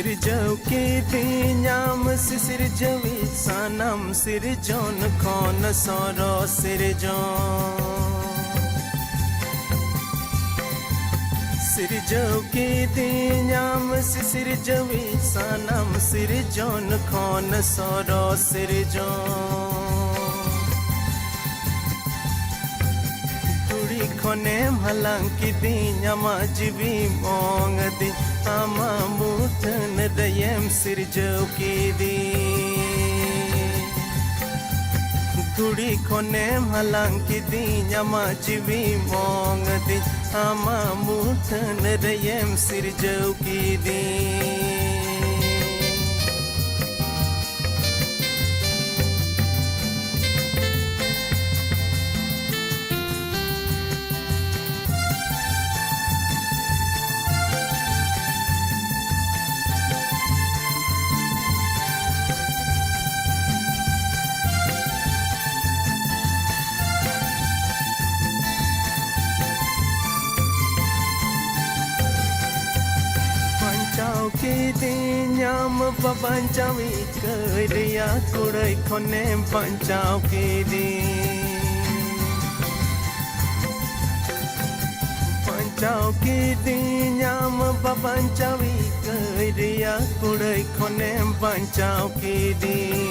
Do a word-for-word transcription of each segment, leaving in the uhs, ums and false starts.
ᱥᱤᱨᱡᱟᱹᱣ ᱠᱤᱫᱤᱧᱟᱢ ᱥᱤᱥᱤᱨᱡᱟᱹᱣᱤᱡ ᱥᱟᱱᱟᱢ ᱥᱤᱨᱡᱚᱱ ᱠᱷᱚᱱ ᱥᱚᱨᱚᱥ ᱥᱤᱨᱡᱚᱱ᱾ ᱥᱤᱨᱡᱟᱹᱣ ᱠᱤᱫᱤᱧᱟᱢ ᱥᱤᱥᱤᱨᱡᱟᱹᱣᱤᱡ ᱥᱟᱱᱟᱢ ᱥᱤᱨᱡᱚᱱ ᱠᱷᱚᱱ ᱥᱚᱨᱚᱥ ᱥᱤᱨᱡᱚᱱ᱾ ᱫᱷᱩᱲᱤ ᱠᱷᱚᱱᱮᱢ ᱦᱟᱞᱟᱝ ᱠᱤᱫᱤᱧ, ᱟᱢᱟᱜ ᱡᱤᱣᱤᱢ ᱚᱝ ᱟᱹᱫᱤᱧ, ᱟᱢᱟᱜ ᱢᱩᱴᱷᱟᱹᱱ ᱨᱮᱭᱮᱢ ᱥᱤᱨᱡᱟᱹᱣ ᱠᱤᱫᱤᱧ᱾ ᱫᱷᱩᱲᱤ ᱠᱷᱚᱱᱮᱢ ᱦᱟᱞᱟᱝ ᱠᱤᱫᱤᱧ, ᱟᱢᱟᱜ ᱡᱤᱣᱤᱢ ᱚᱝ ᱟᱹᱫᱤᱧ, ᱟᱢᱟᱜ ᱢᱩᱴᱷᱟᱹᱱ ᱨᱮᱭᱮᱢ ᱥᱤᱨᱡᱟᱹᱣ ᱠᱤᱫᱤᱧ᱾ ᱵᱟᱧᱪᱟᱣ ᱠᱤᱫᱤᱧᱟᱢ ᱵᱟᱵᱟᱧᱪᱟᱣᱤᱡ ᱠᱟᱹᱭ ᱨᱮᱭᱟᱜ ᱠᱩᱲᱟᱹᱭ ᱠᱷᱚᱱᱮᱢ ᱵᱟᱧᱪᱟᱣ ᱠᱤᱫᱤᱧ᱾ ᱵᱟᱧᱪᱟᱣ ᱠᱤᱫᱤᱧᱟᱢ ᱵᱟᱵᱟᱧᱪᱟᱣᱤᱡ ᱠᱟᱹᱭ ᱨᱮᱭᱟᱜ ᱠᱩᱲᱟᱹᱭ ᱠᱷᱚᱱᱮᱢ ᱵᱟᱧᱪᱟᱣ ᱠᱤᱫᱤᱧ᱾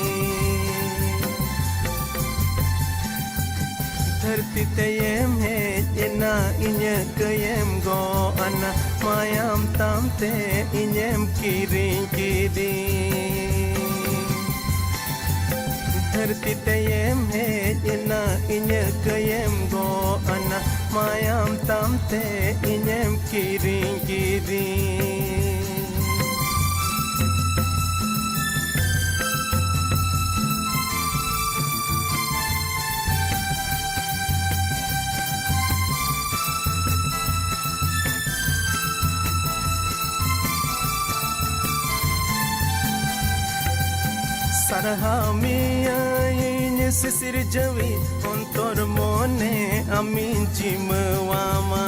ᱫᱷᱟᱹᱨᱛᱤ ᱛᱮᱭᱮᱢ ᱦᱮᱡ ᱮᱱᱟ, ᱤᱧᱟᱹᱜ ᱠᱟᱹᱭᱮᱢ ᱜᱚᱜ ᱟᱱᱟ, ᱢᱟᱭᱟᱢ ᱛᱟᱢ ᱛᱮ ᱤᱧᱮᱢ ᱠᱤᱨᱤᱧ ᱠᱤᱫᱤᱧ᱾ ᱫᱷᱟᱹᱨᱛᱤ ᱛᱮᱭᱮᱢ ᱦᱮᱡ ᱮᱱᱟ, ᱤᱧᱟᱹᱜ ᱠᱟᱹᱭᱮᱢ ᱜᱚᱜ ᱟᱱᱟ, ᱢᱟᱭᱟᱢ ᱛᱟᱢ ᱛᱮ ᱤᱧᱮᱢ ᱠᱤᱨᱤᱧ ᱠᱤᱫᱤᱧ᱾ ᱥᱟᱨᱦᱟᱣ ᱢᱮᱭᱟᱹᱧ ᱥᱤᱥᱤᱨᱡᱟᱹᱣᱤᱡ, ᱚᱱᱛᱚᱨ ᱢᱚᱱᱮ ᱟᱢᱤᱧ ᱡᱤᱢᱟᱹᱣᱟᱢᱟ᱾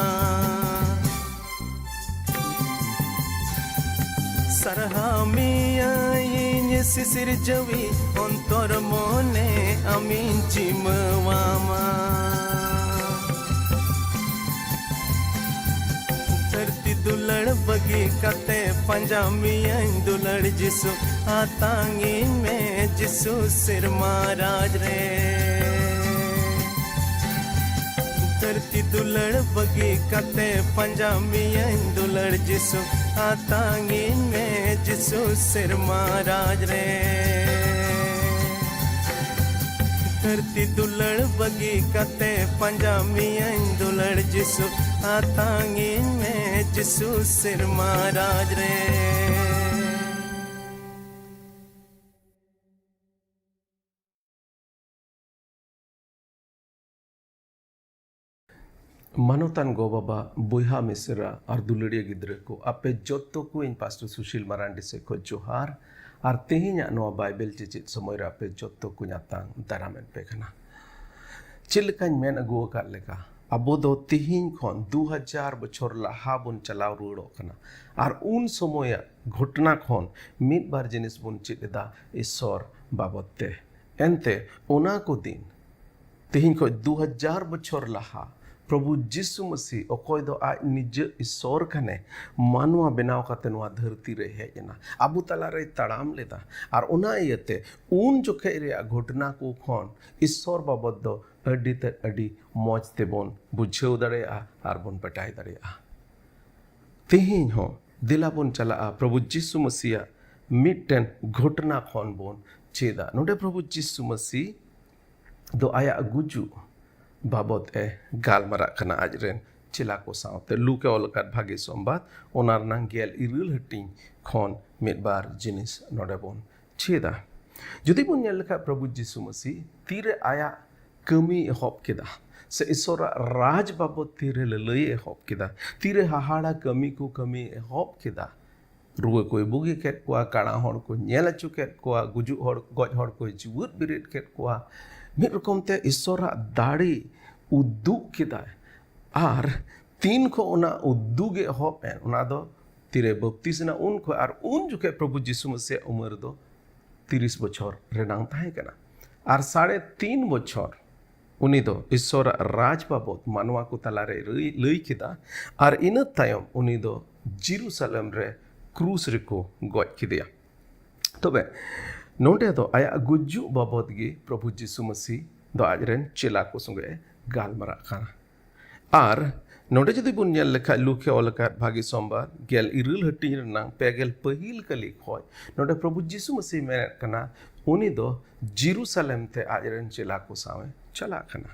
ᱥᱟᱨᱦᱟᱣ ᱢᱮᱭᱟᱹᱧ ᱥᱤᱥᱤᱨ ᱡᱟᱹᱣᱤ ᱚᱱᱛᱚᱨ ᱢᱚᱱᱮ ᱟᱢᱤᱧ ᱡᱤᱢᱟᱹᱣᱟᱢᱟ᱾ ᱫᱷᱟᱹᱨᱛᱤ ᱫᱩᱞᱟᱹᱲ ᱵᱟᱹᱜᱤ ᱠᱟᱛᱮ ᱯᱟᱸᱡᱟ ᱢᱮᱭᱟᱹᱧ ᱫᱩᱞᱟᱹᱲ ᱡᱤᱥᱩ, ᱟᱛᱟᱝᱤᱧ ᱢᱮ ᱡᱤᱥᱩ ᱥᱮᱨᱢᱟ ᱨᱟᱡᱽ ᱨᱮ᱾ ᱫᱷᱟᱹᱨᱛᱤ ᱫᱩᱞᱟᱹᱲ ᱵᱟᱹᱜᱤ ᱠᱟᱛᱮ ᱯᱟᱸᱡᱟ ᱢᱮᱭᱟᱹᱧ ᱫᱩᱞᱟᱹᱲ ᱡᱤᱥᱩ, ᱟᱛᱟᱝᱤᱧ ᱢᱮ ᱡᱤᱥᱩ ᱥᱮᱨᱢᱟ ᱨᱟᱡᱽ ᱨᱮ᱾ ᱫᱷᱟᱹᱨᱛᱤ ᱫᱩᱞᱟᱹᱲ ᱵᱟᱹᱜᱤ ᱠᱟᱛᱮ ᱯᱟᱸᱡᱟ ᱢᱮᱭᱟᱹᱧ ᱫᱩᱞᱟᱹᱲ ᱡᱤᱥᱩ, ᱟᱛᱟᱝᱤᱧ ᱢᱮ ᱡᱤᱥᱩ ᱥᱮᱨᱢᱟ ᱨᱟᱡᱽ ᱨᱮ᱾ ᱢᱟᱱᱚᱛᱟᱱ ᱜᱚ ᱵᱟᱵᱟ, ᱵᱚᱭᱦᱟ ᱢᱤᱥᱨᱟ ᱟᱨ ᱫᱩᱞᱟᱹᱲᱤᱭᱟᱹ ᱜᱤᱫᱽᱨᱟᱹ ᱠᱚ, ᱟᱯᱮ ᱡᱚᱛᱚ ᱠᱚ ᱤᱧ ᱯᱟᱥᱴᱚᱨ ᱥᱩᱥᱤᱞ ᱢᱟᱨᱟᱱᱰᱤ ᱥᱮᱫ ᱠᱷᱚᱱ ᱡᱚᱦᱟᱨ᱾ ᱟᱨ ᱛᱮᱦᱮᱧᱟᱜ ᱱᱚᱣᱟ ᱵᱟᱭᱵᱮᱞ ᱪᱮᱪᱮᱫ ᱥᱚᱢᱚᱭ ᱨᱮ ᱟᱯᱮ ᱡᱚᱛᱚ ᱠᱚᱧ ᱟᱛᱟᱝ ᱫᱟᱨᱟᱢᱮᱫ ᱯᱮ ᱠᱟᱱᱟ᱾ ᱪᱮᱫ ᱞᱮᱠᱟᱧ ᱢᱮᱱ ᱟᱹᱜᱩ ᱟᱠᱟᱫ ᱞᱮᱠᱟ, ᱟᱵᱚ ᱫᱚ ᱛᱮᱦᱮᱧ ᱠᱷᱚᱱ ᱫᱩ ᱦᱟᱡᱟᱨ ᱵᱚᱪᱷᱚᱨ ᱞᱟᱦᱟ ᱵᱚᱱ ᱪᱟᱞᱟᱣ ᱨᱩᱣᱟᱹᱲᱚᱜ ᱠᱟᱱᱟ᱾ ᱟᱨ ᱩᱱ ᱥᱚᱢᱚᱭᱟᱜ ᱜᱷᱚᱴᱱᱟ ᱠᱷᱚᱱ ᱢᱤᱫ ᱵᱟᱨ ᱡᱤᱱᱤᱥ ᱵᱚᱱ ᱪᱮᱫ ᱮᱫᱟ ᱤᱥᱥᱚᱨ ᱵᱟᱵᱚᱫ ᱛᱮ᱾ ᱮᱱᱛᱮ ᱚᱱᱟ ᱠᱚ ᱫᱤᱱ, ᱛᱮᱦᱮᱧ ᱠᱷᱚᱱ ᱫᱩ ᱦᱟᱡᱟᱨ ᱵᱚᱪᱷᱚᱨ ᱞᱟᱦᱟ, ᱯᱨᱚᱵᱷᱩ ᱡᱤᱥᱩ ᱢᱟᱹᱥᱤ, ᱚᱠᱚᱭ ᱫᱚ ᱟᱡ ᱱᱤᱡᱮ ᱤᱥᱥᱚᱨ ᱠᱟᱱᱮ, ᱢᱟᱱᱣᱟ ᱵᱮᱱᱟᱣ ᱠᱟᱛᱮ ᱱᱚᱣᱟ ᱫᱷᱟᱹᱨᱛᱤ ᱨᱮ ᱦᱮᱡ ᱮᱱᱟ, ᱟᱵᱚ ᱛᱟᱞᱟᱨᱮᱭ ᱛᱟᱲᱟᱢ ᱞᱮᱫᱟ᱾ ᱟᱨ ᱚᱱᱟ ᱤᱭᱟᱹᱛᱮ ᱩᱱ ᱡᱚᱠᱷᱮᱡ ᱨᱮᱭᱟᱜ ᱜᱷᱚᱴᱱᱟ ᱠᱚ ᱠᱷᱚᱱ ᱤᱥᱥᱚᱨ ᱵᱟᱵᱚᱫ ᱫᱚ ᱟᱹᱰᱤ ᱛᱮᱫ ᱟᱹᱰᱤ ᱢᱚᱡᱽ ᱛᱮᱵᱚᱱ ᱵᱩᱡᱷᱟᱹᱣ ᱫᱟᱲᱮᱭᱟᱜᱼᱟ ᱟᱨ ᱵᱚᱱ ᱵᱟᱰᱟᱭ ᱫᱟᱲᱮᱭᱟᱜᱼᱟ᱾ ᱛᱮᱦᱮᱧ ᱦᱚᱸ ᱫᱮᱞᱟ ᱵᱚᱱ ᱪᱟᱞᱟᱜᱼᱟ ᱯᱨᱚᱵᱷᱩ ᱡᱤᱥᱩ ᱢᱟᱹᱥᱤᱭᱟᱜ ᱢᱤᱫᱴᱮᱱ ᱜᱷᱚᱴᱱᱟ ᱠᱷᱚᱱ ᱵᱚᱱ ᱪᱮᱫᱟ᱾ ᱱᱚᱰᱮ ᱯᱨᱚᱵᱷᱩ ᱡᱤᱥᱩ ᱢᱟᱹᱥᱤ ᱫᱚ ᱟᱭᱟᱜ ᱜᱩᱡᱩᱜ ᱵᱟᱵᱚᱫ ᱮ ᱜᱟᱞᱢᱟᱨᱟᱜ ᱠᱟᱱᱟ ᱟᱡᱨᱮᱱ ᱪᱮᱞᱟ ᱠᱚ ᱥᱟᱶᱛᱮ᱾ ᱞᱩᱠ ᱮ ᱚᱞ ᱟᱠᱟᱫ ᱵᱷᱟᱹᱜᱤ ᱥᱚᱢᱵᱟᱫ, ᱚᱱᱟ ᱨᱮᱱᱟᱝ ᱜᱮᱞ ᱤᱨᱟᱹᱞ ᱦᱟᱹᱴᱤᱧ ᱠᱷᱚᱱ ᱢᱤᱫ ᱵᱟᱨ ᱡᱤᱱᱤᱥ ᱱᱚᱰᱮ ᱵᱚᱱ ᱪᱮᱫᱟ᱾ ᱡᱩᱫᱤ ᱵᱚᱱ ᱧᱮᱞ ᱞᱮᱠᱷᱟᱱ, ᱯᱨᱚᱵᱷᱩ ᱡᱤᱥᱩ ᱢᱟᱹᱥᱤ ᱛᱤᱨᱮ ᱟᱭᱟᱜ ᱠᱟᱹᱢᱤ ᱮᱦᱚᱵ ᱠᱮᱫᱟ, ᱥᱮ ᱤᱥᱚᱨᱟᱜ ᱨᱟᱡᱽ ᱵᱟᱵᱚᱫ ᱛᱤᱨᱮ ᱞᱟᱹᱞᱟᱹᱭ ᱮᱦᱚᱵ ᱠᱮᱫᱟ, ᱛᱤᱨᱮ ᱦᱟᱦᱟᱲᱟ ᱠᱟᱹᱢᱤ ᱠᱚ ᱠᱟᱹᱢᱤ ᱮᱦᱚᱵ ᱠᱮᱫᱟ, ᱨᱩᱣᱟᱹ ᱠᱚᱭ ᱵᱩᱜᱤ ᱠᱮᱫ ᱠᱚᱣᱟ, ᱠᱟᱬᱟ ᱦᱚᱲ ᱠᱚ ᱧᱮᱞ ᱦᱚᱪᱚ ᱠᱮᱫ ᱠᱚᱣᱟ, ᱜᱩᱡᱩᱜ ᱦᱚᱲ, ᱜᱚᱡ ᱦᱚᱲ ᱠᱚᱭ ᱡᱤᱣᱮᱫ ᱵᱮᱨᱮᱫ ᱠᱮᱫ ᱠᱚᱣᱟ᱾ ᱢᱤᱫ ᱨᱚᱠᱚᱢ ᱛᱮ ᱤᱥᱚᱨᱟᱜ ᱫᱟᱲᱮ ᱩᱫᱩᱜ ᱠᱮᱫᱟᱭ᱾ ᱟᱨ ᱛᱤᱱ ᱠᱷᱚᱱ ᱚᱱᱟ ᱩᱫᱩᱜ ᱮ ᱮᱦᱚᱵ ᱮᱱ, ᱚᱱᱟ ᱫᱚ ᱛᱤᱨᱮ ᱵᱟᱯᱛᱤᱥ ᱮᱱᱟ ᱩᱱ ᱠᱷᱚᱱ, ᱟᱨ ᱩᱱ ᱡᱚᱠᱷᱮᱡ ᱯᱨᱚᱵᱷᱩ ᱡᱤᱥᱩ ᱢᱟᱹᱥᱤᱭᱟᱜ ᱩᱢᱮᱨ ᱫᱚ ᱛᱤᱨᱤᱥ ᱵᱚᱪᱷᱚᱨ ᱨᱮᱱᱟᱝ ᱛᱟᱦᱮᱸ ᱠᱟᱱᱟ᱾ ᱟᱨ ᱥᱟᱲᱮ ᱛᱤᱱ ᱵᱚᱪᱷᱚᱨ ᱩᱱᱤ ᱫᱚ ᱤᱥᱚᱨᱟᱜ ᱨᱟᱡᱽ ᱵᱟᱵᱚᱫ ᱢᱟᱱᱣᱟ ᱠᱚ ᱛᱟᱞᱟᱨᱮ ᱞᱟᱹᱭ, ᱞᱟᱹᱭ ᱠᱮᱫᱟ, ᱟᱨ ᱤᱱᱟᱹ ᱛᱟᱭᱚᱢ ᱩᱱᱤ ᱫᱚ ᱡᱮᱨᱩᱥᱟᱞᱮᱢ ᱨᱮ ᱠᱨᱩᱥ ᱨᱮᱠᱚ ᱜᱚᱡ ᱠᱮᱫᱮᱭᱟ᱾ ᱛᱚᱵᱮ ᱱᱚᱰᱮ ᱫᱚ ᱟᱭᱟᱜ ᱜᱩᱡᱩᱜ ᱵᱟᱵᱚᱫ ᱜᱮ ᱯᱨᱚᱵᱷᱩ ᱡᱤᱥᱩ ᱢᱟᱹᱥᱤ ᱫᱚ ᱟᱡᱨᱮᱱ ᱪᱮᱞᱟ ᱠᱚ ᱥᱚᱸᱜᱮ ᱮ ᱜᱟᱞᱢᱟᱨᱟᱜ ᱠᱟᱱᱟ᱾ ᱟᱨ ᱱᱚᱰᱮ ᱡᱩᱫᱤ ᱵᱚᱱ ᱧᱮᱞ ᱞᱮᱠᱷᱟᱡ, ᱞᱩᱠᱮ ᱚᱞ ᱟᱠᱟᱫ ᱵᱷᱟᱹᱜᱤ ᱥᱳᱢᱵᱟᱨ ᱜᱮᱞ ᱤᱨᱟᱹᱞ ᱦᱟᱹᱴᱤᱧ ᱨᱮᱱᱟᱝ ᱯᱮ ᱜᱮᱞ ᱯᱟᱹᱦᱤᱞ ᱠᱟᱹᱞᱤ ᱠᱷᱚᱡ ᱱᱚᱰᱮ ᱯᱨᱚᱵᱷᱩ ᱡᱤᱥᱩ ᱢᱟᱹᱥᱤ ᱢᱮᱱᱮᱫ ᱠᱟᱱᱟ, ᱩᱱᱤ ᱫᱚ ᱡᱮᱨᱩᱥᱟᱞᱮᱢ ᱛᱮ ᱟᱡᱨᱮᱱ ᱪᱮᱞᱟ ᱠᱚ ᱥᱟᱶ ᱮ ᱪᱟᱞᱟᱜ ᱠᱟᱱᱟ᱾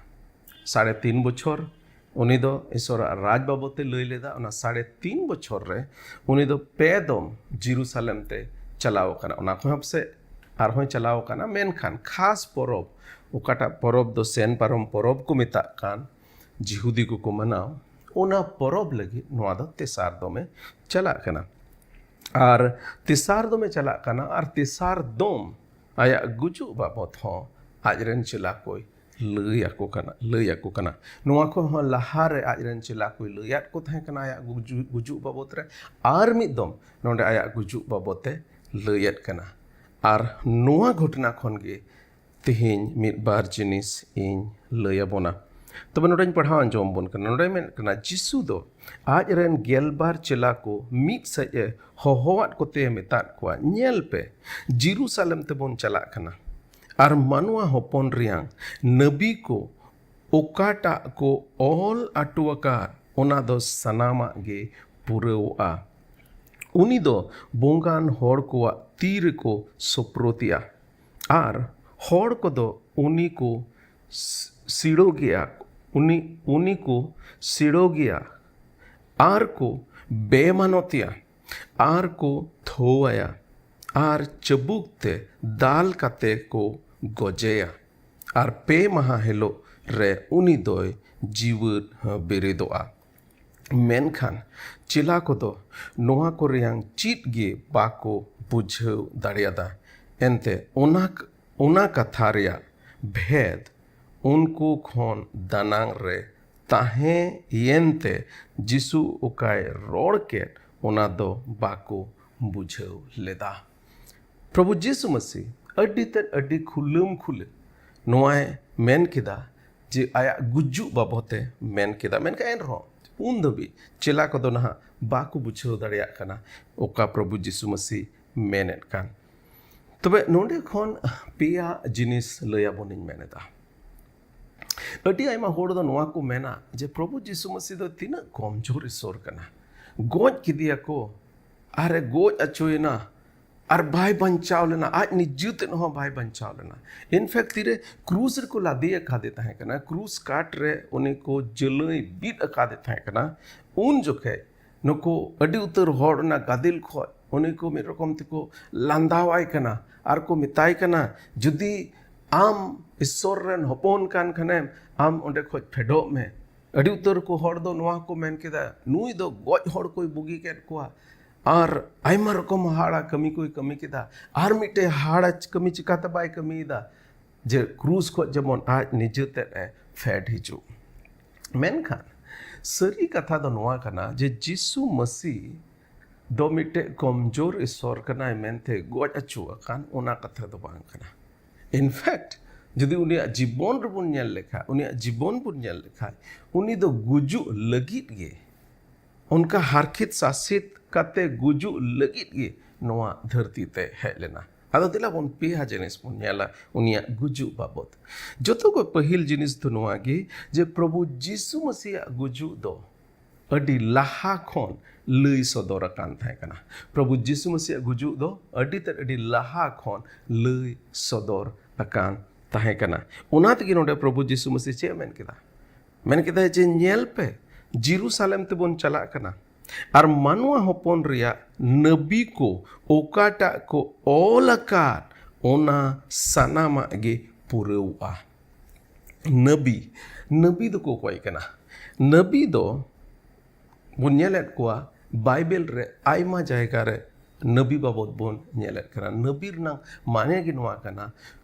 ᱥᱟᱲᱮ ᱛᱤᱱ ᱵᱚᱪᱷᱚᱨ ᱩᱱᱤ ᱫᱚ ᱤᱥᱚᱨᱟᱜ ᱨᱟᱡᱽ ᱵᱟᱵᱚᱫ ᱛᱮ ᱞᱟᱹᱭ ᱞᱮᱫᱟ᱾ ᱚᱱᱟ ᱥᱟᱲᱮ ᱛᱤᱱ ᱵᱚᱪᱷᱚᱨ ᱨᱮ ᱩᱱᱤ ᱫᱚ ᱯᱮ ᱫᱚᱢ ᱡᱮᱨᱩᱥᱟᱞᱮᱢ ᱛᱮ ᱪᱟᱞᱟᱣ ᱟᱠᱟᱱᱟ᱾ ᱚᱱᱟ ᱠᱷᱚᱱ ᱦᱚᱸ ᱯᱟᱥᱮᱡ ᱟᱨᱦᱚᱸᱭ ᱪᱟᱞᱟᱣ ᱟᱠᱟᱱᱟ, ᱢᱮᱱᱠᱷᱟᱱ ᱠᱷᱟᱥ ᱯᱚᱨᱚᱵᱽ, ᱚᱠᱟᱴᱟᱜ ᱯᱚᱨᱚᱵᱽ ᱫᱚ ᱥᱮᱱ ᱯᱟᱨᱚᱢ ᱯᱚᱨᱚᱵᱽ ᱠᱚ ᱢᱮᱛᱟᱜ ᱠᱟᱱ, ᱡᱤᱦᱩᱫᱤ ᱠᱚᱠᱚ ᱢᱟᱱᱟᱣ, ᱚᱱᱟ ᱯᱚᱨᱚᱵᱽ ᱞᱟᱹᱜᱤᱫ ᱱᱚᱣᱟ ᱫᱚ ᱛᱮᱥᱟᱨ ᱫᱚᱢᱮ ᱪᱟᱞᱟᱜ ᱠᱟᱱᱟ᱾ ᱟᱨ ᱛᱮᱥᱟᱨ ᱫᱚᱢᱮ ᱪᱟᱞᱟᱜ ᱠᱟᱱᱟ, ᱟᱨ ᱛᱮᱥᱟᱨ ᱫᱚᱢ ᱟᱭᱟᱜ ᱜᱩᱡᱩᱜ ᱵᱟᱵᱚᱫ ᱦᱚᱸ ᱟᱡᱨᱮᱱ ᱪᱮᱞᱟ ᱠᱚᱭ ᱞᱟᱹᱭ ᱟᱠᱚ ᱠᱟᱱᱟ, ᱞᱟᱹᱭ ᱟᱠᱚ ᱠᱟᱱᱟ᱾ ᱱᱚᱣᱟ ᱠᱷᱚᱱ ᱦᱚᱸ ᱞᱟᱦᱟᱨᱮ ᱟᱡᱨᱮᱱ ᱪᱮᱞᱟ ᱠᱚᱭ ᱞᱟᱹᱭᱟᱫ ᱠᱚ ᱛᱟᱦᱮᱸ ᱠᱟᱱᱟ ᱟᱭᱟᱜ ᱜᱩᱡᱩᱜ, ᱜᱩᱡᱩᱜ ᱵᱟᱵᱚᱫ ᱨᱮ, ᱟᱨ ᱢᱤᱫ ᱫᱚᱢ ᱱᱚᱰᱮ ᱟᱭᱟᱜ ᱜᱩᱡᱩᱜ ᱵᱟᱵᱚᱫ ᱮ ᱞᱟᱹᱭᱮᱫ ᱠᱟᱱᱟ᱾ ᱟᱨ ᱱᱚᱣᱟ ᱜᱷᱚᱴᱚᱱᱟ ᱠᱷᱚᱱ ᱜᱮ ᱛᱮᱦᱮᱧ ᱢᱤᱫ ᱵᱟᱨ ᱡᱤᱱᱤᱥ ᱤᱧ ᱞᱟᱹᱭ ᱟᱵᱚᱱᱟ᱾ ᱛᱚᱵᱮ ᱱᱚᱰᱮᱧ ᱯᱟᱲᱦᱟᱣ ᱟᱸᱡᱚᱢ ᱟᱵᱚᱱ ᱠᱟᱱᱟ᱾ ᱱᱚᱰᱮ ᱢᱮᱱ ᱠᱟᱱᱟ, ᱡᱤᱥᱩ ᱫᱚ ᱟᱡ ᱨᱮᱱ ᱜᱮᱞᱵᱟᱨ ᱪᱮᱞᱟ ᱠᱚ ᱢᱤᱫ ᱥᱮᱫ ᱮ ᱦᱚᱦᱚᱣᱟᱫ ᱠᱚᱛᱮ ᱢᱮᱛᱟᱫ ᱠᱚᱣᱟ, "ᱧᱮᱞ ᱯᱮ, ᱡᱮᱨᱩᱥᱟᱞᱮᱢ ᱛᱮᱵᱚᱱ ᱪᱟᱞᱟᱜ ᱠᱟᱱᱟ, ᱟᱨ ᱢᱟᱱᱣᱟ ᱦᱚᱯᱚᱱ ᱨᱮᱭᱟᱝ ᱱᱟᱵᱤ ᱠᱚ ᱚᱠᱟᱴᱟᱜ ᱠᱚ ᱚᱞ ᱟᱴᱚ ᱟᱠᱟᱫ, ᱚᱱᱟ ᱫᱚ ᱥᱟᱱᱟᱢᱟᱜ ᱜᱮ ᱯᱩᱨᱟᱹᱣᱚᱜᱼᱟ᱾ ᱩᱱᱤ ᱫᱚ ᱵᱚᱸᱜᱟᱱ ᱦᱚᱲ ᱠᱚᱣᱟᱜ ᱛᱤ ᱨᱮᱠᱚ ᱥᱳᱯᱨᱳᱫᱮᱭᱟ, ᱟᱨ ᱦᱚᱲ ᱠᱚᱫᱚ ᱩᱱᱤ ᱠᱚ ᱥᱤᱲᱚᱜᱮᱭᱟ, ᱩᱱᱤ, ᱩᱱᱤ ᱠᱚ ᱥᱤᱲᱚᱜᱮᱭᱟ, ᱟᱨ ᱠᱚ ᱵᱮᱢᱟᱱᱚᱛᱮᱭᱟ, ᱟᱨ ᱠᱚ ᱛᱷᱚᱣᱟᱭᱟ, ᱟᱨ ᱪᱟᱹᱵᱩᱠ ᱛᱮ ᱫᱟᱞ ᱠᱟᱛᱮ ᱠᱚ ᱜᱚᱡᱮᱭᱟ, ᱟᱨ ᱯᱮ ᱢᱟᱦᱟ ᱦᱤᱞᱳᱜ ᱨᱮ ᱩᱱᱤ ᱫᱚᱭ ᱡᱤᱣᱮᱫ ᱵᱮᱨᱮᱫᱚᱜᱼᱟ᱾" ᱢᱮᱱᱠᱷᱟᱱ ᱪᱮᱞᱟ ᱠᱚᱫᱚ ᱱᱚᱣᱟ ᱠᱚ ᱨᱮᱭᱟᱝ ᱪᱮᱫ ᱜᱮ ᱵᱟᱠᱚ ᱵᱩᱡᱷᱟᱹᱣ ᱫᱟᱲᱮᱭᱟᱫᱟ᱾ ᱮᱱᱛᱮ ᱚᱱᱟ, ᱚᱱᱟ ᱠᱟᱛᱷᱟ ᱨᱮᱭᱟᱜ ᱵᱷᱮᱫ ᱩᱱᱠᱩ ᱠᱷᱚᱱ ᱫᱟᱱᱟᱝ ᱨᱮ ᱛᱟᱦᱮᱸᱭᱮᱱᱛᱮ, ᱡᱤᱥᱩ ᱚᱠᱟᱭ ᱨᱚᱲ ᱠᱮᱫ, ᱚᱱᱟ ᱫᱚ ᱵᱟᱠᱚ ᱵᱩᱡᱷᱟᱹᱣ ᱞᱮᱫᱟ᱾ ᱯᱨᱚᱵᱷᱩ ᱡᱤᱥᱩ ᱢᱟᱹᱥᱤ ᱟᱹᱰᱤ ᱛᱮᱫ ᱟᱹᱰᱤ ᱠᱷᱩᱞᱟᱹᱢ ᱠᱷᱩᱞᱟᱹ ᱱᱚᱣᱟᱭ ᱢᱮᱱ ᱠᱮᱫᱟ ᱡᱮ ᱟᱭᱟᱜ ᱜᱩᱡᱩᱜ ᱵᱟᱵᱚᱛᱮ ᱢᱮᱱ ᱠᱮᱫᱟ, ᱢᱮᱱᱠᱷᱟᱱ ᱮᱱ ᱨᱮᱦᱚᱸ ᱩᱱ ᱫᱷᱟᱹᱵᱤᱡ ᱪᱮᱞᱟ ᱠᱚᱫᱚ ᱱᱟᱦᱟᱜ ᱵᱟᱠᱚ ᱵᱩᱡᱷᱟᱹᱣ ᱫᱟᱲᱮᱭᱟᱜ ᱠᱟᱱᱟ ᱚᱠᱟ ᱯᱨᱚᱵᱷᱩ ᱡᱤᱥᱩ ᱢᱟᱹᱥᱤ ᱢᱮᱱᱮᱫ ᱠᱟᱱ᱾ ᱛᱚᱵᱮ ᱱᱚᱰᱮ ᱠᱷᱚᱱ ᱯᱮᱭᱟ ᱡᱤᱱᱤᱥ ᱞᱟᱹᱭ ᱟᱵᱚᱱᱤᱧ ᱢᱮᱱ ᱮᱫᱟ᱾ ᱟᱹᱰᱤ ᱟᱭᱢᱟ ᱦᱚᱲ ᱫᱚ ᱱᱚᱣᱟ ᱠᱚ ᱢᱮᱱᱟ ᱡᱮ ᱯᱨᱚᱵᱷᱩ ᱡᱤᱥᱩ ᱢᱟᱹᱥᱤ ᱫᱚ ᱛᱤᱱᱟᱹᱜ ᱠᱚᱢᱡᱳᱨ ᱤᱥᱚᱨ ᱠᱟᱱᱟ, ᱜᱚᱡ ᱠᱮᱫᱮᱭᱟᱠᱚ, ᱟᱨᱮ ᱜᱚᱡ ᱟᱪᱚᱭᱮᱱᱟ, ᱟᱨ ᱵᱟᱭ ᱵᱟᱧᱪᱟᱣ ᱞᱮᱱᱟ, ᱟᱡ ᱱᱤᱡᱮ ᱛᱮᱫ ᱦᱚᱸ ᱵᱟᱭ ᱵᱟᱧᱪᱟᱣ ᱞᱮᱱᱟ᱾ ᱤᱱᱯᱷᱮᱠᱴ ᱛᱤᱨᱮ ᱠᱨᱩᱥ ᱨᱮᱠᱚ ᱞᱟᱫᱮ ᱟᱠᱟᱫᱮ ᱛᱟᱦᱮᱸ ᱠᱟᱱᱟ, ᱠᱨᱩᱥ ᱠᱟᱴ ᱨᱮ ᱩᱱᱤ ᱠᱚ ᱡᱟᱹᱞᱟᱹᱭ ᱵᱤᱫ ᱟᱠᱟᱫᱮ ᱛᱟᱦᱮᱸ ᱠᱟᱱᱟ, ᱩᱱ ᱡᱚᱠᱷᱮᱡ ᱱᱩᱠᱩ ᱟᱹᱰᱤ ᱩᱛᱟᱹᱨ ᱦᱚᱲ ᱚᱱᱟ ᱜᱟᱫᱮᱞ ᱠᱷᱚᱡ ᱩᱱᱤ ᱠᱚ ᱢᱤᱫ ᱨᱚᱠᱚᱢ ᱛᱮᱠᱚ ᱞᱟᱸᱫᱟᱣᱟᱭ ᱠᱟᱱᱟ ᱟᱨ ᱠᱚ ᱢᱮᱛᱟᱭ ᱠᱟᱱᱟ, "ᱡᱩᱫᱤ ᱟᱢ ᱤᱥᱥᱚᱨ ᱨᱮᱱ ᱦᱚᱯᱚᱱ ᱠᱟᱱ ᱠᱷᱟᱱᱮᱢ, ᱟᱢ ᱚᱸᱰᱮ ᱠᱷᱚᱡ ᱯᱷᱮᱰᱚᱜ ᱢᱮ᱾" ᱟᱹᱰᱤ ᱩᱛᱟᱹᱨ ᱠᱚ ᱦᱚᱲ ᱫᱚ ᱱᱚᱣᱟ ᱠᱚ ᱢᱮᱱ ᱠᱮᱫᱟ, "ᱱᱩᱭ ᱫᱚ ᱜᱚᱡ ᱦᱚᱲ ᱠᱚᱭ ᱵᱩᱜᱤ ᱠᱮᱫ ᱠᱚᱣᱟ ᱟᱨ ᱟᱭᱢᱟ ᱨᱚᱠᱚᱢ ᱦᱟᱦᱟᱲᱟ ᱠᱟᱹᱢᱤ ᱠᱚᱭ ᱠᱟᱹᱢᱤ ᱠᱮᱫᱟ, ᱟᱨ ᱢᱤᱫᱴᱮᱡ ᱦᱟᱦᱟᱲᱟ ᱠᱟᱹᱢᱤ ᱪᱤᱠᱟᱛᱮ ᱵᱟᱭ ᱠᱟᱹᱢᱤᱭᱮᱫᱟ?" ᱡᱮ ᱠᱨᱩᱥ ᱠᱷᱚᱡ ᱡᱮᱢᱚᱱ ᱟᱡ ᱱᱤᱡᱮ ᱛᱮᱫ ᱮ ᱯᱷᱮᱰ ᱦᱤᱡᱩᱜ᱾ ᱢᱮᱱᱠᱷᱟᱱ ᱥᱟᱹᱨᱤ ᱠᱟᱛᱷᱟ ᱫᱚ ᱱᱚᱣᱟ ᱠᱟᱱᱟ ᱡᱮ ᱡᱤᱥᱩ ᱢᱟᱹᱥᱤ ᱫᱚ ᱢᱤᱫᱴᱮᱡ ᱠᱚᱢᱡᱳᱨ ᱤᱥᱚᱨ ᱠᱟᱱᱟᱭ ᱢᱮᱱᱛᱮ ᱜᱚᱡ ᱟᱹᱪᱩ ᱟᱠᱟᱱ, ᱚᱱᱟ ᱠᱟᱛᱷᱟ ᱫᱚ ᱵᱟᱝ ᱠᱟᱱᱟ᱾ ᱤᱱᱯᱷᱮᱠᱴ, ᱡᱩᱫᱤ ᱩᱱᱤᱭᱟᱜ ᱡᱤᱵᱚᱱ ᱨᱮᱵᱚᱱ ᱧᱮᱞ ᱞᱮᱠᱷᱟᱡ, ᱩᱱᱤᱭᱟᱜ ᱡᱤᱵᱚᱱ ᱵᱚᱱ ᱧᱮᱞ ᱞᱮᱠᱷᱟᱡ, ᱩᱱᱤ ᱫᱚ ᱜᱩᱡᱩᱜ ᱞᱟᱹᱜᱤᱫ ᱜᱮ, ᱚᱱᱠᱟ ᱦᱟᱨᱠᱷᱤᱛ ᱥᱟᱥᱮᱛ ᱠᱟᱛᱮ ᱜᱩᱡᱩᱜ ᱞᱟᱹᱜᱤᱫ ᱜᱮ ᱱᱚᱣᱟ ᱫᱷᱟᱹᱨᱛᱤ ᱛᱮ ᱦᱮᱡ ᱞᱮᱱᱟ᱾ ᱟᱫᱚ ᱫᱮᱞᱟ ᱵᱚᱱ ᱯᱮᱭᱟ ᱡᱤᱱᱤᱥ ᱵᱚᱱ ᱧᱮᱞᱟ ᱩᱱᱤᱭᱟᱜ ᱜᱩᱡᱩᱜ ᱵᱟᱵᱚᱛ᱾ ᱡᱚᱛᱚ ᱠᱷᱚᱱ ᱯᱟᱹᱦᱤᱞ ᱡᱤᱱᱤᱥ ᱫᱚ ᱱᱚᱣᱟ ᱜᱮ ᱡᱮ ᱯᱨᱚᱵᱷᱩ ᱡᱤᱥᱩ ᱢᱟᱹᱥᱤᱭᱟᱜ ᱜᱩᱡᱩᱜ ᱫᱚ ᱟᱹᱰᱤ ᱞᱟᱦᱟ ᱠᱷᱚᱱ ᱞᱟᱹᱭ ᱥᱚᱫᱚᱨ ᱟᱠᱟᱱ ᱛᱟᱦᱮᱸ ᱠᱟᱱᱟ᱾ ᱯᱨᱚᱵᱷᱩ ᱡᱤᱥᱩ ᱢᱟᱹᱥᱤᱭᱟᱜ ᱜᱩᱡᱩᱜ ᱫᱚ ᱟᱹᱰᱤ ᱛᱮᱫ ᱟᱹᱰᱤ ᱞᱟᱦᱟ ᱠᱷᱚᱱ ᱞᱟᱹᱭ ᱥᱚᱫᱚᱨ ᱟᱠᱟᱱ ᱛᱟᱦᱮᱸ ᱠᱟᱱᱟ᱾ ᱚᱱᱟ ᱛᱮᱜᱮ ᱱᱚᱰᱮ ᱯᱨᱚᱵᱷᱩ ᱡᱤᱥᱩ ᱢᱟᱹᱥᱤ ᱪᱮᱫ ᱮ ᱢᱮᱱ ᱠᱮᱫᱟ? ᱢᱮᱱ ᱠᱮᱫᱟᱭ ᱡᱮ, "ᱧᱮᱞ ᱯᱮ, ᱡᱮᱨᱩᱥᱟᱞᱮᱢ ᱛᱮᱵᱚᱱ ᱪᱟᱞᱟᱜ ᱠᱟᱱᱟ, ᱟᱨ ᱢᱟᱱᱣᱟ ᱦᱚᱯᱚᱱ ᱨᱮᱭᱟᱜ ᱱᱟᱹᱵᱤ ᱠᱚ ᱚᱠᱟᱴᱟᱜ ᱠᱚ ᱚᱞ ᱟᱠᱟᱫ, ᱚᱱᱟ ᱥᱟᱱᱟᱢᱟᱜ ᱜᱮ ᱯᱩᱨᱟᱹᱣᱚᱜᱼᱟ᱾" ᱱᱟᱹᱵᱤ, ᱱᱟᱹᱵᱤ ᱫᱚᱠᱚ ᱚᱠᱚᱭ ᱠᱟᱱᱟ? ᱱᱟᱹᱵᱤ ᱫᱚ ᱵᱚᱱ ᱧᱮᱞᱮᱫ ᱠᱚᱣᱟ, ᱵᱟᱭᱵᱮᱞ ᱨᱮ ᱟᱭᱢᱟ ᱡᱟᱭᱜᱟ ᱨᱮ ᱱᱟᱹᱵᱤ ᱵᱟᱵᱚᱛ ᱵᱚᱱ ᱧᱮᱞᱮᱫ ᱠᱟᱱᱟ᱾ ᱱᱟᱹᱵᱤ ᱨᱮᱱᱟᱜ ᱢᱟᱱᱮ ᱜᱮ ᱱᱚᱣᱟ ᱠᱟᱱᱟ,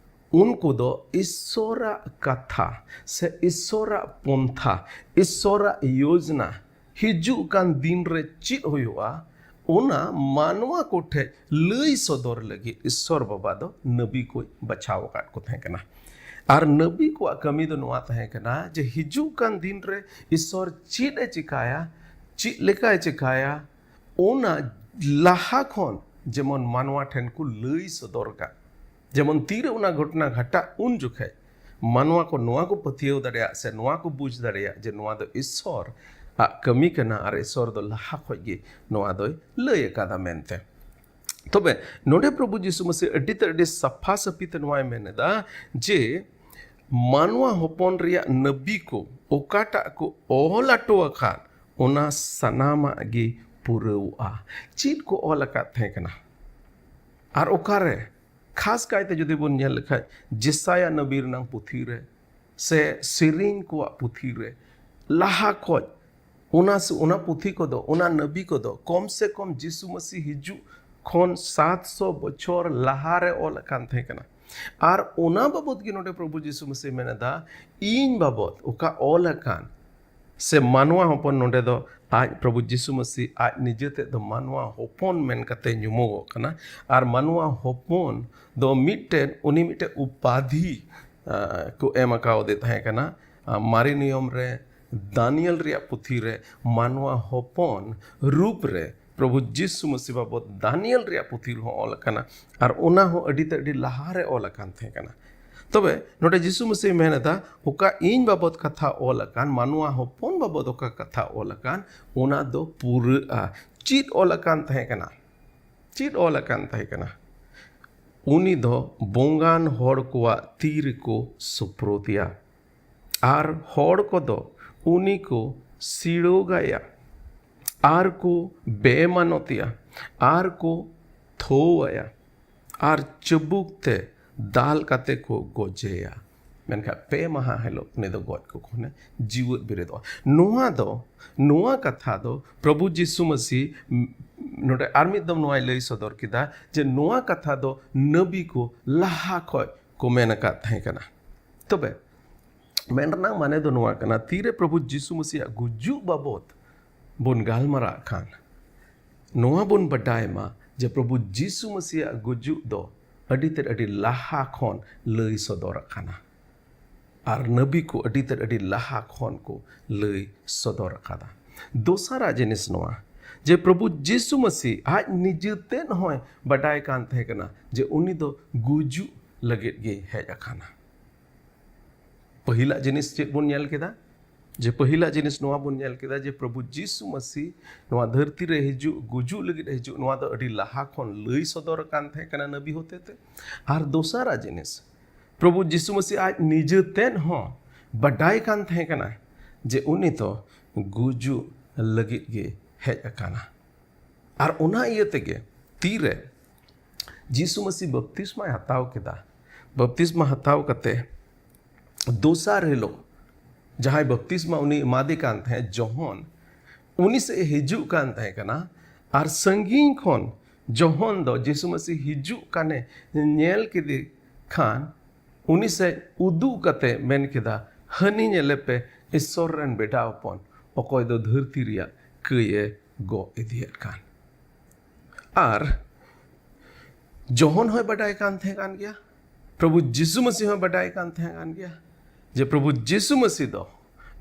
ᱩᱱᱠᱩ ᱫᱚ ᱤᱥᱥᱚᱨᱟᱜ ᱠᱟᱛᱷᱟ ᱥᱮ ᱤᱥᱥᱚᱨᱟᱜ ᱯᱚᱱᱛᱷᱟ, ᱤᱥᱥᱚᱨᱟᱜ ᱭᱳᱡᱽᱱᱟ, ᱦᱤᱡᱩᱜ ᱠᱟᱱ ᱫᱤᱱ ᱨᱮ ᱪᱮᱫ ᱦᱩᱭᱩᱜᱼᱟ, ᱚᱱᱟ ᱢᱟᱱᱣᱟ ᱠᱚ ᱴᱷᱮᱡ ᱞᱟᱹᱭ ᱥᱚᱫᱚᱨ ᱞᱟᱹᱜᱤᱫ ᱤᱥᱥᱚᱨ ᱵᱟᱵᱟ ᱫᱚ ᱱᱟᱹᱵᱤ ᱠᱚᱭ ᱵᱟᱪᱷᱟᱣ ᱟᱠᱟᱫ ᱠᱚ ᱛᱟᱦᱮᱸ ᱠᱟᱱᱟ᱾ ᱟᱨ ᱱᱟᱹᱵᱤ ᱠᱚᱣᱟᱜ ᱠᱟᱹᱢᱤ ᱫᱚ ᱱᱚᱣᱟ ᱛᱟᱦᱮᱸ ᱠᱟᱱᱟ ᱡᱮ ᱦᱤᱡᱩᱜ ᱠᱟᱱ ᱫᱤᱱ ᱨᱮ ᱤᱥᱥᱚᱨ ᱪᱮᱫ ᱮ ᱪᱮᱠᱟᱭᱟ, ᱪᱮᱫ ᱞᱮᱠᱟᱭ ᱪᱮᱠᱟᱭᱟ, ᱚᱱᱟ ᱞᱟᱦᱟ ᱠᱷᱚᱱ ᱡᱮᱢᱚᱱ ᱢᱟᱱᱣᱟ ᱴᱷᱮᱱ ᱠᱚ ᱞᱟᱹᱭ ᱥᱚᱫᱚᱨ ᱠᱟᱜ᱾ ᱡᱮᱢᱚᱱ ᱛᱤᱨᱮ ᱚᱱᱟ ᱜᱷᱚᱴᱚᱱᱟ ᱜᱷᱟᱴᱟᱜ, ᱩᱱ ᱡᱚᱠᱷᱮᱡ ᱢᱟᱱᱣᱟ ᱠᱚ ᱱᱚᱣᱟ ᱠᱚ ᱯᱟᱹᱛᱭᱟᱹᱣ ᱫᱟᱲᱮᱭᱟᱜ ᱥᱮ ᱱᱚᱣᱟ ᱠᱚ ᱵᱩᱡᱽ ᱫᱟᱲᱮᱭᱟᱜ ᱡᱮ ᱱᱚᱣᱟ ᱫᱚ ᱤᱥᱥᱚᱨ ᱟᱜ ᱠᱟᱹᱢᱤ ᱠᱟᱱᱟ ᱟᱨ ᱤᱥᱥᱚᱨ ᱫᱚ ᱞᱟᱦᱟ ᱠᱷᱚᱡ ᱜᱮ ᱱᱚᱣᱟ ᱫᱚᱭ ᱞᱟᱹᱭ ᱟᱠᱟᱫᱟ ᱢᱮᱱᱛᱮ᱾ ᱛᱚᱵᱮ ᱱᱚᱰᱮ ᱯᱨᱚᱵᱷᱩ ᱡᱤᱥᱩ ᱢᱟᱥᱤ ᱟᱹᱰᱤ ᱛᱮ ᱟᱹᱰᱤ ᱥᱟᱯᱷᱟ ᱥᱟᱹᱯᱷᱤ ᱛᱮ ᱱᱚᱣᱟᱭ ᱢᱮᱱ ᱮᱫᱟ ᱡᱮ ᱢᱟᱱᱣᱟ ᱦᱚᱯᱚᱱ ᱨᱮᱭᱟᱜ ᱱᱟᱹᱵᱤ ᱠᱚ ᱚᱠᱟᱴᱟᱜ ᱠᱚ ᱚᱞ ᱦᱚᱴᱚ ᱟᱠᱟᱫ, ᱚᱱᱟ ᱥᱟᱱᱟᱢᱟᱜ ᱜᱮ ᱯᱩᱨᱟᱹᱣᱚᱜᱼᱟ᱾ ᱪᱮᱫ ᱠᱚ ᱚᱞ ᱟᱠᱟᱫ ᱛᱟᱦᱮᱸ ᱠᱟᱱᱟ? ᱟᱨ ᱚᱠᱟᱨᱮ? ᱠᱷᱟᱥ ᱠᱟᱭᱛᱮ ᱡᱩᱫᱤ ᱵᱚᱱ ᱧᱮᱞ ᱞᱮᱠᱷᱟᱡ, ᱡᱮᱥᱟᱭᱟ ᱱᱟᱵᱤ ᱨᱮᱱᱟᱝ ᱯᱩᱛᱷᱤ ᱨᱮ ᱥᱮ ᱥᱮᱨᱮᱧ ᱠᱚᱣᱟᱜ ᱯᱩᱛᱷᱤ ᱨᱮ ᱞᱟᱦᱟ ᱠᱷᱚᱡ ᱚᱱᱟ ᱥᱮ ᱚᱱᱟ ᱯᱩᱛᱷᱤ ᱠᱚᱫᱚ, ᱚᱱᱟ ᱱᱟᱵᱤ ᱠᱚᱫᱚ ᱠᱚᱢ ᱥᱮ ᱠᱚᱢ ᱡᱤᱥᱩ ᱢᱟᱹᱥᱤ ᱦᱤᱡᱩᱜ ᱠᱷᱚᱱ ᱥᱟᱛᱥᱚ ᱵᱚᱪᱷᱚᱨ ᱞᱟᱦᱟ ᱨᱮ ᱚᱞ ᱟᱠᱟᱱ ᱛᱟᱦᱮᱸ ᱠᱟᱱᱟ᱾ ᱟᱨ ᱚᱱᱟ ᱵᱟᱵᱚᱛ ᱜᱮ ᱱᱚᱰᱮ ᱯᱨᱚᱵᱷᱩ ᱡᱤᱥᱩ ᱢᱟᱹᱥᱤ ᱢᱮᱱ ᱮᱫᱟ, ᱤᱧ ᱵᱟᱵᱚᱛ ᱚᱠᱟ ᱚᱞ ᱟᱠᱟᱱ ᱥᱮ ᱢᱟᱱᱣᱟ ᱦᱚᱯᱚᱱ, ᱱᱚᱰᱮ ᱫᱚ ᱟᱡ ᱯᱨᱚᱵᱷᱩ ᱡᱤᱥᱩ ᱢᱟᱹᱥᱤ ᱟᱡ ᱱᱤᱡᱮ ᱛᱮᱫ ᱫᱚ ᱢᱟᱱᱣᱟ ᱦᱚᱯᱚᱱ ᱢᱮᱱ ᱠᱟᱛᱮ ᱧᱩᱢᱚᱜᱚᱜ ᱠᱟᱱᱟ᱾ ᱟᱨ ᱢᱟᱱᱣᱟ ᱦᱚᱯᱚᱱ ᱫᱚ ᱢᱤᱫᱴᱮᱱ, ᱩᱱᱤ ᱢᱤᱫᱴᱮᱱ ᱩᱯᱟᱫᱷᱤ, ᱟᱸ, ᱠᱚ ᱮᱢ ᱟᱠᱟᱣᱫᱮ ᱛᱟᱦᱮᱸ ᱠᱟᱱᱟ᱾ ᱟᱸ, ᱢᱟᱨᱮ ᱱᱤᱭᱚᱢ ᱨᱮ ᱫᱟᱱᱤᱭᱮᱞ ᱨᱮᱭᱟᱜ ᱯᱩᱛᱷᱤ ᱨᱮ ᱢᱟᱱᱣᱟ ᱦᱚᱯᱚᱱ ᱨᱩᱯ ᱨᱮ ᱯᱨᱚᱵᱷᱩ ᱡᱤᱥᱩ ᱢᱟᱹᱥᱤ ᱵᱟᱵᱚᱛ ᱫᱟᱱᱤᱭᱮᱞ ᱨᱮᱭᱟᱜ ᱯᱩᱛᱷᱤ ᱨᱮᱦᱚᱸ ᱚᱞ ᱟᱠᱟᱱᱟ᱾ ᱟᱨ ᱚᱱᱟ ᱦᱚᱸ ᱟᱹᱰᱤ ᱛᱮ ᱟᱹᱰᱤ ᱞᱟᱦᱟ ᱨᱮ ᱚᱞ ᱟᱠᱟᱱ ᱛᱟᱦᱮᱸ ᱠᱟᱱᱟ᱾ ᱛᱚᱵᱮ ᱱᱚᱰᱮ ᱡᱤᱥᱩ ᱢᱟᱹᱥᱤ ᱢᱮᱱ ᱮᱫᱟ, ᱚᱠᱟ ᱤᱧ ᱵᱟᱵᱚᱛ ᱠᱟᱛᱷᱟ ᱚᱞ ᱟᱠᱟᱱ, ᱢᱟᱱᱣᱟ ᱦᱚᱯᱚᱱ ᱵᱟᱵᱚᱛ ᱚᱠᱟ ᱠᱟᱛᱷᱟ ᱚᱞ ᱟᱠᱟᱱ, ᱚᱱᱟ ᱫᱚ ᱯᱩᱨᱟᱹᱜᱼᱟ᱾ ᱪᱮᱫ ᱚᱞ ᱟᱠᱟᱱ ᱛᱟᱦᱮᱸ ᱠᱟᱱᱟ? ᱪᱮᱫ ᱚᱞ ᱟᱠᱟᱱ ᱛᱟᱦᱮᱸ ᱠᱟᱱᱟ? ᱩᱱᱤ ᱫᱚ ᱵᱚᱸᱜᱟᱱ ᱦᱚᱲ ᱠᱚᱣᱟᱜ ᱛᱤ ᱨᱮᱠᱚ ᱥᱩᱯᱨᱩᱫᱮᱭᱟ, ᱟᱨ ᱦᱚᱲ ᱠᱚᱫᱚ ᱩᱱᱤ ᱠᱚ ᱥᱤᱲᱳᱜᱟᱭᱟ, ᱟᱨ ᱠᱚ ᱵᱮᱢᱟᱱᱚᱛᱮᱭᱟ, ᱟᱨ ᱠᱚ ᱛᱷᱳᱣᱟᱭᱟ, ᱟᱨ ᱪᱟᱹᱵᱩᱠ ᱛᱮ ᱫᱟᱞ ᱠᱟᱛᱮ ᱠᱚ ᱜᱚᱡᱮᱭᱟ᱾ ᱢᱮᱱᱠᱷᱟᱱ ᱯᱮ ᱢᱟᱦᱟ ᱦᱤᱞᱳᱜ ᱩᱱᱤ ᱫᱚ ᱜᱚᱡ ᱠᱚ ᱠᱷᱚᱱᱮ ᱡᱤᱣᱮᱫ ᱵᱮᱨᱮᱫᱚᱜᱼᱟ᱾ ᱱᱚᱣᱟ ᱫᱚ, ᱱᱚᱣᱟ ᱠᱟᱛᱷᱟ ᱫᱚ ᱯᱨᱚᱵᱷᱩ ᱡᱤᱥᱩ ᱢᱟᱹᱥᱤ, ᱱᱚᱰᱮ ᱟᱨ ᱢᱤᱫ ᱫᱚᱢ ᱱᱚᱣᱟᱭ ᱞᱟᱹᱭ ᱥᱚᱫᱚᱨ ᱠᱮᱫᱟ ᱡᱮ ᱱᱚᱣᱟ ᱠᱟᱛᱷᱟ ᱫᱚ ᱱᱟᱹᱵᱤ ᱠᱚ ᱞᱟᱦᱟ ᱠᱷᱚᱡ ᱠᱚ ᱢᱮᱱ ᱟᱠᱟᱫ ᱛᱟᱦᱮᱸ ᱠᱟᱱᱟ᱾ ᱛᱚᱵᱮ ᱢᱮᱱ ᱨᱮᱱᱟᱜ ᱢᱟᱱᱮ ᱫᱚ ᱱᱚᱣᱟ ᱠᱟᱱᱟ, ᱛᱤᱨᱮ ᱯᱨᱚᱵᱷᱩ ᱡᱤᱥᱩ ᱢᱟᱹᱥᱤᱭᱟᱜ ᱜᱩᱡᱩᱜ ᱵᱟᱵᱚᱛ ᱵᱚᱱ ᱜᱟᱞᱢᱟᱨᱟᱜ ᱠᱷᱟᱱ, ᱱᱚᱣᱟ ᱵᱚᱱ ᱵᱟᱰᱟᱭ ᱢᱟ ᱡᱮ ᱯᱨᱚᱵᱷᱩ ᱡᱤᱥᱩ ᱢᱟᱹᱥᱤᱭᱟᱜ ᱜᱩᱡᱩᱜ ᱫᱚ ᱟᱹᱰᱤ ᱛᱮᱫ, ᱟᱹᱰᱤ ᱞᱟᱦᱟ ᱠᱷᱚᱱ ᱞᱟᱹᱭ ᱥᱚᱫᱚᱨ ᱟᱠᱟᱱᱟ᱾ ᱟᱨ ᱱᱟᱵᱤ ᱠᱚ ᱟᱹᱰᱤ ᱛᱮᱫ, ᱟᱹᱰᱤ ᱞᱟᱦᱟ ᱠᱷᱚᱱ ᱠᱚ ᱞᱟᱹᱭ ᱥᱚᱫᱚᱨ ᱟᱠᱟᱫᱟ᱾ ᱫᱚᱥᱟᱨᱟᱜ ᱡᱤᱱᱤᱥ ᱱᱚᱣᱟ, ᱡᱮ ᱯᱨᱚᱵᱷᱩ ᱡᱤᱥᱩ ᱢᱟᱹᱥᱤ ᱟᱡ ᱱᱤᱡᱮ ᱛᱮᱫ ᱦᱚᱸᱭ ᱵᱟᱰᱟᱭ ᱠᱟᱱ ᱛᱟᱦᱮᱸ ᱠᱟᱱᱟ ᱡᱮ ᱩᱱᱤ ᱫᱚ ᱜᱩᱡᱩᱜ ᱞᱟᱹᱜᱤᱫ ᱜᱮ ᱦᱮᱡ ᱟᱠᱟᱱᱟ᱾ ᱯᱟᱹᱦᱤᱞᱟᱜ ᱡᱤᱱᱤᱥ ᱪᱮᱫ ᱵᱚᱱ ᱧᱮᱞ ᱠᱮᱫᱟ? ᱡᱮ ᱯᱟᱹᱦᱤᱞᱟᱜ ᱡᱤᱱᱤᱥ ᱱᱚᱣᱟ ᱵᱚᱱ ᱧᱮᱞ ᱠᱮᱫᱟ ᱡᱮ ᱯᱨᱚᱵᱷᱩ ᱡᱤᱥᱩ ᱢᱟᱹᱥᱤ ᱱᱚᱣᱟ ᱫᱷᱟᱹᱨᱛᱤ ᱨᱮ ᱦᱤᱡᱩᱜ, ᱜᱩᱡᱩᱜ ᱞᱟᱹᱜᱤᱫ ᱦᱤᱡᱩᱜ, ᱱᱚᱣᱟ ᱫᱚ ᱟᱹᱰᱤ ᱞᱟᱦᱟ ᱠᱷᱚᱱ ᱞᱟᱹᱭ ᱥᱚᱫᱚᱨ ᱟᱠᱟᱱ ᱛᱟᱦᱮᱸ ᱠᱟᱱᱟ ᱱᱟᱵᱤ ᱦᱚᱛᱮᱛᱮ᱾ ᱟᱨ ᱫᱚᱥᱟᱨᱟᱜ ᱡᱤᱱᱤᱥ, ᱯᱨᱚᱵᱷᱩ ᱡᱤᱥᱩ ᱢᱟᱹᱥᱤ ᱟᱡ ᱱᱤᱡᱮ ᱛᱮᱫ ᱦᱚᱸ ᱵᱟᱰᱟᱭ ᱠᱟᱱ ᱛᱟᱦᱮᱸ ᱠᱟᱱᱟ ᱡᱮ ᱩᱱᱤ ᱫᱚ ᱜᱩᱡᱩᱜ ᱞᱟᱹᱜᱤᱫ ᱜᱮ ᱦᱮᱡ ᱟᱠᱟᱱᱟ᱾ ᱟᱨ ᱚᱱᱟ ᱤᱭᱟᱹ ᱛᱮᱜᱮ ᱛᱤᱨᱮ ᱡᱤᱥᱩ ᱢᱟᱹᱥᱤ ᱵᱟᱯᱛᱤᱥᱢᱟᱭ ᱦᱟᱛᱟᱣ ᱠᱮᱫᱟ, ᱵᱟᱯᱛᱤᱥᱢᱟ ᱦᱟᱛᱟᱣ ᱠᱟᱛᱮ ᱫᱚᱥᱟᱨ ᱦᱤᱞᱳᱜ ᱡᱟᱦᱟᱸᱭ ᱵᱟᱯᱛᱤᱥᱢᱟ ᱩᱱᱤ ᱮᱢᱟᱫᱮ ᱠᱟᱱ ᱛᱟᱦᱮᱸᱫ ᱡᱚᱦᱚᱱ, ᱩᱱᱤ ᱥᱮᱫ ᱮ ᱦᱤᱡᱩᱜ ᱠᱟᱱ ᱛᱟᱦᱮᱸ ᱠᱟᱱᱟ᱾ ᱟᱨ ᱥᱟᱺᱜᱤᱧ ᱠᱷᱚᱱ ᱡᱚᱦᱚᱱ ᱫᱚ ᱡᱤᱥᱩ ᱢᱟᱹᱥᱤ ᱦᱤᱡᱩᱜ ᱠᱟᱱᱮ ᱧᱮᱞ ᱠᱮᱫᱮ ᱠᱷᱟᱱ, ᱩᱱᱤ ᱥᱮᱫ ᱩᱫᱩᱜ ᱠᱟᱛᱮ ᱢᱮᱱ ᱠᱮᱫᱟ, "ᱦᱟᱹᱱᱤ ᱧᱮᱞᱮ ᱯᱮ, ᱤᱥᱥᱚᱨ ᱨᱮᱱ ᱵᱮᱴᱟ ᱦᱚᱯᱚᱱ, ᱚᱠᱚᱭ ᱫᱚ ᱫᱷᱟᱹᱨᱛᱤ ᱨᱮᱭᱟᱜ ᱠᱟᱹᱭ ᱮ ᱜᱚᱜ ᱤᱫᱤᱭᱮᱫ ᱠᱟᱱ᱾" ᱟᱨ ᱡᱚᱦᱚᱱ ᱦᱚᱸᱭ ᱵᱟᱰᱟᱭ ᱠᱟᱱ ᱛᱟᱦᱮᱸ ᱠᱟᱱ ᱜᱮᱭᱟ, ᱯᱨᱚᱵᱷᱩ ᱡᱤᱥᱩ ᱢᱟᱹᱥᱤ ᱦᱚᱸᱭ ᱵᱟᱰᱟᱭ ᱠᱟᱱ ᱛᱟᱦᱮᱸ ᱠᱟᱱ ᱜᱮᱭᱟ ᱡᱮ ᱯᱨᱚᱵᱷᱩ ᱡᱤᱥᱩ ᱢᱟᱹᱥᱤ ᱫᱚ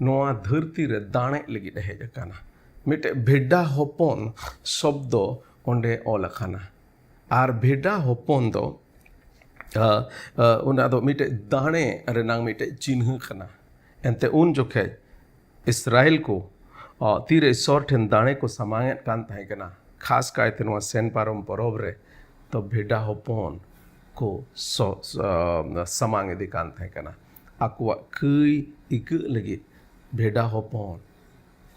ᱱᱚᱣᱟ ᱫᱷᱟᱹᱨᱛᱤ ᱨᱮ ᱫᱟᱲᱮᱜ ᱞᱟᱹᱜᱤᱫ ᱮ ᱦᱮᱡ ᱟᱠᱟᱱᱟ᱾ ᱢᱤᱫᱴᱮᱡ ᱵᱷᱮᱰᱟ ᱦᱚᱯᱚᱱ ᱥᱚᱵᱫᱚ ᱚᱸᱰᱮ ᱚᱞ ᱟᱠᱟᱱᱟ᱾ ᱟᱨ ᱵᱷᱮᱰᱟ ᱦᱚᱯᱚᱱ ᱫᱚ, ᱟ, ᱟ, ᱚᱱᱟ ᱫᱚ ᱢᱤᱫᱴᱮᱡ ᱫᱟᱲᱮ ᱨᱮᱱᱟᱝ ᱢᱤᱫᱴᱮᱡ ᱪᱤᱱᱦᱟᱹ ᱠᱟᱱᱟ᱾ ᱮᱱᱛᱮ ᱩᱱ ᱡᱚᱠᱷᱮᱡ ᱤᱥᱨᱟᱭᱮᱞ ᱠᱚ, ᱟ, ᱛᱤᱨᱮ ᱤᱥᱥᱚᱨ ᱴᱷᱮᱱ ᱫᱟᱲᱮ ᱠᱚ ᱥᱟᱢᱟᱝ ᱮᱫ ᱠᱟᱱ ᱛᱟᱦᱮᱸ ᱠᱟᱱᱟ, ᱠᱷᱟᱥ ᱠᱟᱭᱛᱮ ᱱᱚᱣᱟ ᱥᱮᱱ ᱯᱟᱨᱚᱢ ᱯᱚᱨᱚᱵᱽ ᱨᱮ, ᱛᱚ ᱵᱷᱮᱰᱟ ᱦᱚᱯᱚᱱ ᱠᱚ ᱥᱚ-, ᱥᱚ-, ᱥᱟᱢᱟᱝ ᱤᱫᱤ ᱠᱟᱱ ᱛᱟᱦᱮᱸ ᱠᱟᱱᱟ᱾ ᱟᱠᱚᱣᱟᱜ ᱠᱟᱹᱭ ᱤᱠᱟᱹᱜ ᱞᱟᱹᱜᱤᱫ ᱵᱷᱮᱰᱟ ᱦᱚᱯᱚᱱ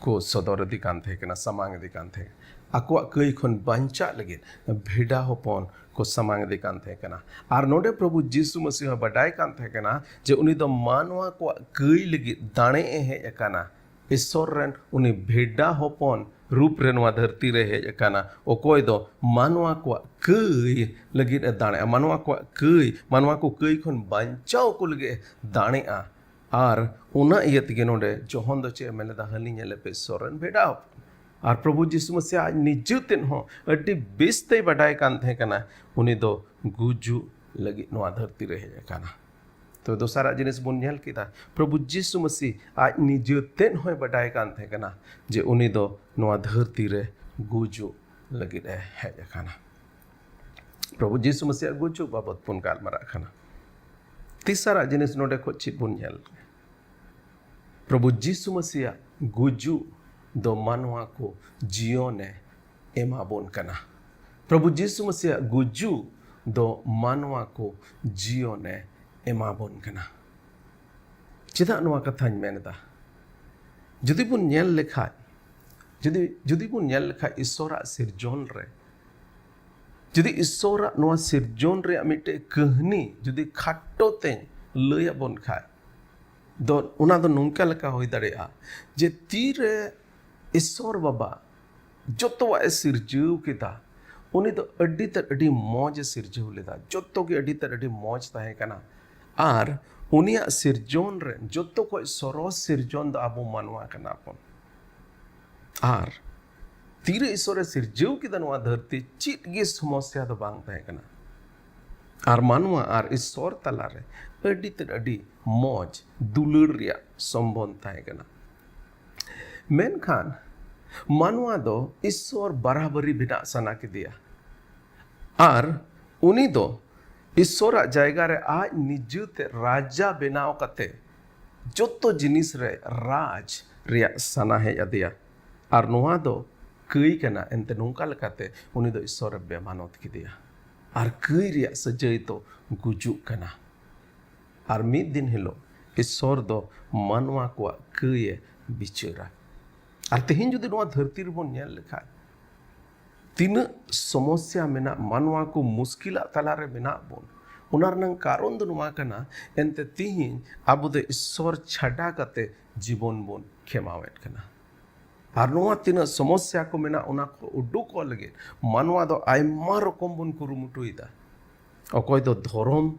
ᱠᱚ ᱥᱚᱫᱚᱨ ᱤᱫᱤ ᱠᱟᱱ ᱛᱟᱦᱮᱸ ᱠᱟᱱᱟ, ᱥᱟᱢᱟᱝ ᱤᱫᱤ ᱠᱟᱱ ᱛᱟᱦᱮᱸ ᱠᱟᱱᱟ᱾ ᱟᱠᱚᱣᱟᱜ ᱠᱟᱹᱭ ᱠᱷᱚᱱ ᱵᱟᱧᱪᱟᱜ ᱞᱟᱹᱜᱤᱫ ᱵᱷᱮᱰᱟ ᱦᱚᱯᱚᱱ ᱠᱚ ᱥᱟᱢᱟᱝ ᱤᱫᱤ ᱠᱟᱱ ᱛᱟᱦᱮᱸ ᱠᱟᱱᱟ᱾ ᱟᱨ ᱱᱚᱰᱮ ᱯᱨᱚᱵᱷᱩ ᱡᱤᱥᱩ ᱢᱟᱹᱥᱤ ᱦᱚᱸ ᱵᱟᱰᱟᱭ ᱠᱟᱱ ᱛᱟᱦᱮᱸ ᱠᱟᱱᱟ ᱡᱮ ᱩᱱᱤ ᱫᱚ ᱢᱟᱱᱣᱟ ᱠᱚᱣᱟᱜ ᱠᱟᱹᱭ ᱞᱟᱹᱜᱤᱫ ᱫᱟᱲᱮ ᱮ ᱦᱮᱡ ᱟᱠᱟᱱᱟ᱾ ᱤᱥᱥᱚᱨ ᱨᱮᱱ ᱩᱱᱤ ᱵᱷᱮᱰᱟ ᱦᱚᱯᱚᱱ ᱨᱩᱯ ᱨᱮ ᱱᱚᱣᱟ ᱫᱷᱟᱹᱨᱛᱤ ᱨᱮ ᱦᱮᱡ ᱟᱠᱟᱱᱟ, ᱚᱠᱚᱭ ᱫᱚ ᱢᱟᱱᱣᱟ ᱠᱚᱣᱟᱜ ᱠᱟᱹᱭ ᱞᱟᱹᱜᱤᱫ ᱮ ᱫᱟᱲᱮᱜᱼᱟ, ᱢᱟᱱᱣᱟ ᱠᱚᱣᱟᱜ ᱠᱟᱹᱭ, ᱢᱟᱱᱣᱟ ᱠᱚ ᱠᱟᱹᱭ ᱠᱷᱚᱱ ᱵᱟᱧᱪᱟᱣ ᱠᱚ ᱞᱟᱹᱜᱤᱫ ᱮ ᱫᱟᱲᱮᱜᱼᱟ᱾ ᱟᱨ ᱚᱱᱟ ᱤᱭᱟᱹ ᱛᱮᱜᱮ ᱱᱚᱰᱮ ᱡᱚᱦᱚᱱ ᱫᱚ ᱪᱮᱫ ᱮ ᱢᱮᱱ ᱞᱮᱫᱟ? "ᱦᱟᱹᱱᱤ ᱧᱮᱞᱮ ᱯᱮ, ᱤᱥᱥᱚᱨ ᱨᱮᱱ ᱵᱷᱮᱰᱟ ᱦᱚᱯᱚᱱ, ᱟᱨ ᱯᱨᱚᱵᱷᱩ ᱡᱤᱥᱩ ᱢᱟᱥᱤ ᱟᱡ ᱱᱤᱡᱮ ᱛᱮᱫ ᱦᱚᱸ ᱟᱹᱰᱤ ᱵᱮᱥ ᱛᱮᱭ ᱵᱟᱰᱟᱭ ᱠᱟᱱ ᱛᱟᱦᱮᱸ ᱠᱟᱱᱟ, ᱩᱱᱤ ᱫᱚ ᱜᱩᱡᱩᱜ ᱞᱟᱹᱜᱤᱫ ᱱᱚᱣᱟ ᱫᱷᱟᱹᱨᱛᱤ ᱨᱮ ᱦᱮᱡ ᱟᱠᱟᱱᱟ᱾ ᱛᱚ, ᱫᱚᱥᱟᱨᱟᱜ ᱡᱤᱱᱤᱥ ᱵᱚᱱ ᱧᱮᱞ ᱠᱮᱫᱟ, ᱯᱨᱚᱵᱷᱩ ᱡᱤᱥᱩ ᱢᱟᱥᱤ ᱟᱡ ᱱᱤᱡᱮ ᱛᱮᱫ ᱦᱚᱸᱭ ᱵᱟᱰᱟᱭ ᱠᱟᱱ ᱛᱟᱦᱮᱸ ᱠᱟᱱᱟ ᱡᱮ ᱩᱱᱤ ᱫᱚ ᱱᱚᱣᱟ ᱫᱷᱟᱹᱨᱛᱤ ᱨᱮ ᱜᱩᱡᱩᱜ ᱞᱟᱹᱜᱤᱫ ᱮ ᱦᱮᱡ ᱟᱠᱟᱱᱟ᱾ ᱯᱨᱚᱵᱷᱩ ᱡᱤᱥᱩ ᱢᱟᱥᱤᱭᱟᱜ ᱜᱩᱡᱩᱜ ᱵᱟᱵᱚᱛ ᱵᱚᱱ ᱜᱟᱞᱢᱟᱨᱟᱜ ᱠᱟᱱᱟ᱾ ᱛᱮᱥᱟᱨᱟᱜ ᱡᱤᱱᱤᱥ ᱱᱚᱰᱮ ᱠᱷᱚᱱ ᱪᱮᱫ ᱵᱚᱱ ᱧᱮᱞ? ᱯᱨᱚᱵᱷᱩ ᱡᱤᱥᱩ ᱢᱟᱥᱤᱭᱟᱜ ᱜᱩᱡᱩᱜ ᱫᱚ ᱢᱟᱱᱣᱟ ᱠᱚ ᱡᱤᱭᱚᱱᱮ ᱮᱢᱟ ᱵᱚᱱ ᱠᱟᱱᱟ᱾ ᱯᱨᱚᱵᱷᱩ ᱡᱤᱥᱩ ᱢᱟᱥᱤᱭᱟᱜ ᱜᱩᱡᱩᱜ ᱫᱚ ᱢᱟᱱᱣᱟ ᱠᱚ ᱡᱤᱭᱚᱱᱮ ᱮᱢᱟ ᱵᱚᱱ ᱠᱟᱱᱟ᱾ ᱪᱮᱫᱟᱜ ᱱᱚᱣᱟ ᱠᱟᱛᱷᱟᱧ ᱢᱮᱱ ᱮᱫᱟ? ᱡᱩᱫᱤ ᱵᱚᱱ ᱧᱮᱞ ᱞᱮᱠᱷᱟᱡ, ᱡᱩᱫᱤ, ᱡᱩᱫᱤ ᱵᱚᱱ ᱧᱮᱞ ᱞᱮᱠᱷᱟᱡ ᱤᱥᱚᱨᱟᱜ ᱥᱤᱨᱡᱚᱱ ᱨᱮ, ᱡᱩᱫᱤ ᱤᱥᱚᱨᱟᱜ ᱱᱚᱣᱟ ᱥᱤᱨᱡᱚᱱ ᱨᱮᱭᱟᱜ ᱢᱤᱫᱴᱮᱡ ᱠᱟᱹᱦᱱᱤ ᱡᱩᱫᱤ ᱠᱷᱟᱴᱚ ᱛᱮᱧ ᱞᱟᱹᱭ ᱟᱵᱚᱱ ᱠᱷᱟᱡ, ᱫᱚ ᱚᱱᱟ ᱫᱚ ᱱᱚᱝᱠᱟ ᱞᱮᱠᱟ ᱦᱩᱭ ᱫᱟᱲᱮᱭᱟᱜᱼᱟ ᱡᱮ ᱛᱤᱨᱮ ᱤᱥᱚᱨ ᱵᱟᱵᱟ ᱡᱚᱛᱚᱣᱟᱜ ᱮ ᱥᱤᱨᱡᱟᱹᱣ ᱠᱮᱫᱟ, ᱩᱱᱤ ᱫᱚ ᱟᱹᱰᱤ ᱛᱮᱫ ᱟᱹᱰᱤ ᱢᱚᱡᱽ ᱮ ᱥᱤᱨᱡᱟᱹᱣ ᱞᱮᱫᱟ᱾ ᱡᱚᱛᱚ ᱜᱮ ᱟᱹᱰᱤ ᱛᱮᱫ ᱟᱹᱰᱤ ᱢᱚᱡᱽ ᱛᱟᱦᱮᱸ ᱠᱟᱱᱟ᱾ ᱟᱨ ᱩᱱᱤᱭᱟᱜ ᱥᱤᱨᱡᱚᱱ ᱨᱮ ᱡᱚᱛᱚ ᱠᱷᱚᱡ ᱥᱚᱨᱚᱥ ᱥᱤᱨᱡᱚᱱ ᱫᱚ ᱟᱵᱚ ᱢᱟᱱᱣᱟ ᱠᱟᱱᱟ ᱵᱚᱱ᱾ ᱟᱨ ᱛᱤᱨᱮ ᱤᱥᱚᱨᱮ ᱥᱤᱨᱡᱟᱹᱣ ᱠᱮᱫᱟ ᱱᱚᱣᱟ ᱫᱷᱟᱹᱨᱛᱤ, ᱪᱮᱫ ᱜᱮ ᱥᱚᱢᱚᱥᱥᱟ ᱫᱚ ᱵᱟᱝ ᱛᱟᱦᱮᱸ ᱠᱟᱱᱟ᱾ ᱟᱨ ᱢᱟᱱᱣᱟ ᱟᱨ ᱤᱥᱚᱨ ᱛᱟᱞᱟᱨᱮ ᱟᱹᱰᱤ ᱛᱮᱫ ᱟᱹᱰᱤ ᱢᱚᱡᱽ ᱫᱩᱞᱟᱹᱲ ᱨᱮᱭᱟᱜ ᱥᱚᱢᱵᱚᱱᱫᱷ ᱛᱟᱦᱮᱸ ᱠᱟᱱᱟ᱾ ᱢᱮᱱᱠᱷᱟᱱ ᱢᱟᱱᱣᱟ ᱫᱚ ᱤᱥᱚᱨ ᱵᱟᱨᱟᱵᱟᱨᱤ ᱵᱮᱱᱟᱜ ᱥᱟᱱᱟ ᱠᱮᱫᱮᱭᱟ᱾ ᱟᱨ ᱩᱱᱤ ᱫᱚ ᱤᱥᱚᱨᱟᱜ ᱡᱟᱭᱜᱟ ᱨᱮ ᱟᱡ ᱱᱤᱡᱮᱛᱮ ᱨᱟᱡᱟ ᱵᱮᱱᱟᱣ ᱠᱟᱛᱮ ᱡᱚᱛᱚ ᱡᱤᱱᱤᱥ ᱨᱮ ᱨᱟᱡᱽ ᱨᱮᱭᱟᱜ ᱥᱟᱱᱟ ᱦᱮᱡ ᱟᱫᱮᱭᱟ᱾ ᱟᱨ ᱱᱚᱣᱟ ᱫᱚ ᱠᱟᱹᱭ ᱠᱟᱱᱟ, ᱮᱱᱛᱮ ᱱᱚᱝᱠᱟ ᱞᱮᱠᱟᱛᱮ ᱩᱱᱤ ᱫᱚ ᱤᱥᱚᱨᱮ ᱵᱮᱢᱟᱱᱚᱛ ᱠᱮᱫᱮᱭᱟ᱾ ᱟᱨ ᱠᱟᱹᱭ ᱨᱮᱭᱟᱜ ᱥᱟᱹᱡᱟᱹᱭ ᱫᱚ ᱜᱩᱡᱩᱜ ᱠᱟᱱᱟ᱾ ᱟᱨ ᱢᱤᱫ ᱫᱤᱱ ᱦᱤᱞᱳᱜ ᱤᱥᱚᱨ ᱫᱚ ᱢᱟᱱᱣᱟ ᱠᱚᱣᱟᱜ ᱠᱟᱹᱭᱮ ᱵᱤᱪᱟᱹᱨᱟ᱾ ᱟᱨ ᱛᱮᱦᱮᱧ ᱡᱩᱫᱤ ᱱᱚᱣᱟ ᱫᱷᱟᱹᱨᱛᱤ ᱨᱮᱵᱚᱱ ᱧᱮᱞ ᱞᱮᱠᱷᱟᱡ, ᱛᱤᱱᱟᱹᱜ ᱥᱚᱢᱚᱥᱥᱟ ᱢᱮᱱᱟᱜ, ᱢᱟᱱᱣᱟ ᱠᱚ ᱢᱩᱥᱠᱤᱞᱟᱜ ᱛᱟᱞᱟᱨᱮ ᱢᱮᱱᱟᱜ ᱵᱚᱱ, ᱚᱱᱟ ᱨᱮᱱᱟᱜ ᱠᱟᱨᱚᱱ ᱫᱚ ᱱᱚᱣᱟ ᱠᱟᱱᱟ, ᱮᱱᱛᱮ ᱛᱤᱦᱤᱧ ᱟᱵᱚ ᱫᱚ ᱤᱥᱚᱨ ᱪᱷᱟᱰᱟ ᱠᱟᱛᱮ ᱡᱤᱵᱚᱱ ᱵᱚᱱ ᱠᱷᱮᱢᱟᱣᱮᱫ ᱠᱟᱱᱟ᱾ ᱟᱨ ᱱᱚᱣᱟ ᱛᱤᱱᱟᱹᱜ ᱥᱚᱢᱚᱥᱥᱟ ᱠᱚ ᱢᱮᱱᱟᱜ, ᱚᱱᱟ ᱠᱚ ᱩᱰᱩᱠᱚᱜ ᱞᱟᱹᱜᱤᱫ ᱢᱟᱱᱣᱟ ᱫᱚ ᱟᱭᱢᱟ ᱨᱚᱠᱚᱢ ᱵᱚᱱ ᱠᱩᱨᱩᱢᱩᱴᱩᱭᱮᱫᱟ᱾ ᱚᱠᱚᱭ ᱫᱚ ᱫᱷᱚᱨᱚᱢ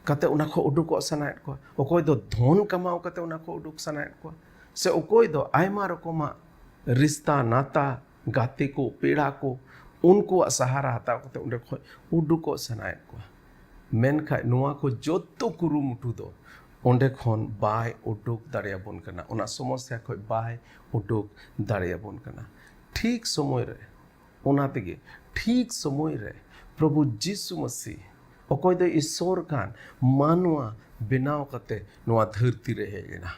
ᱠᱟᱛᱮ ᱚᱱᱟ ᱠᱷᱚᱱ ᱩᱰᱩᱠᱚᱜ ᱥᱟᱱᱟᱭᱮᱫ ᱠᱚᱣᱟ, ᱚᱠᱚᱭ ᱫᱚ ᱫᱷᱚᱱ ᱠᱟᱢᱟᱣ ᱠᱟᱛᱮ ᱚᱱᱟ ᱠᱷᱚᱱ ᱩᱰᱩᱠ ᱥᱟᱱᱟᱭᱮᱫ ᱠᱚᱣᱟ, ᱥᱮ ᱚᱠᱚᱭ ᱫᱚ ᱟᱭᱢᱟ ᱨᱚᱠᱚᱢᱟᱜ ᱨᱤᱥᱛᱟ ᱱᱟᱛᱟ, ᱜᱟᱛᱮ ᱠᱚ, ᱯᱮᱲᱟ ᱠᱚ, ᱩᱱᱠᱩᱣᱟᱜ ᱥᱟᱦᱟᱨᱟ ᱦᱟᱛᱟᱣ ᱠᱟᱛᱮ ᱚᱸᱰᱮ ᱠᱷᱚᱱ ᱩᱰᱩᱠᱚᱜ ᱥᱟᱱᱟᱭᱮᱫ ᱠᱚᱣᱟ᱾ ᱢᱮᱱᱠᱷᱟᱱ ᱱᱚᱣᱟ ᱠᱚ ᱡᱚᱛᱚ ᱠᱩᱨᱩᱢᱩᱴᱩ ᱫᱚ ᱚᱸᱰᱮ ᱠᱷᱚᱱ ᱵᱟᱭ ᱩᱰᱩᱠ ᱫᱟᱲᱮᱭᱟᱵᱚᱱ ᱠᱟᱱᱟ, ᱚᱱᱟ ᱥᱚᱢᱚᱥᱥᱟ ᱠᱷᱚᱱ ᱵᱟᱭ ᱩᱰᱩᱠ ᱫᱟᱲᱮᱭᱟᱵᱚᱱ ᱠᱟᱱᱟ᱾ ᱴᱷᱤᱠ ᱥᱚᱢᱚᱭ ᱨᱮ, ᱚᱱᱟ ᱛᱮᱜᱮ ᱴᱷᱤᱠ ᱥᱚᱢᱚᱭ ᱨᱮ ᱯᱨᱚᱵᱷᱩ ᱡᱤᱥᱩ ᱢᱟᱹᱥᱤ, ᱚᱠᱚᱭ ᱫᱚ ᱤᱥᱚᱨ ᱠᱟᱱ, ᱢᱟᱱᱣᱟ ᱵᱮᱱᱟᱣ ᱠᱟᱛᱮ ᱱᱚᱣᱟ ᱫᱷᱟᱹᱨᱛᱤ ᱨᱮ ᱦᱮᱡ ᱮᱱᱟ᱾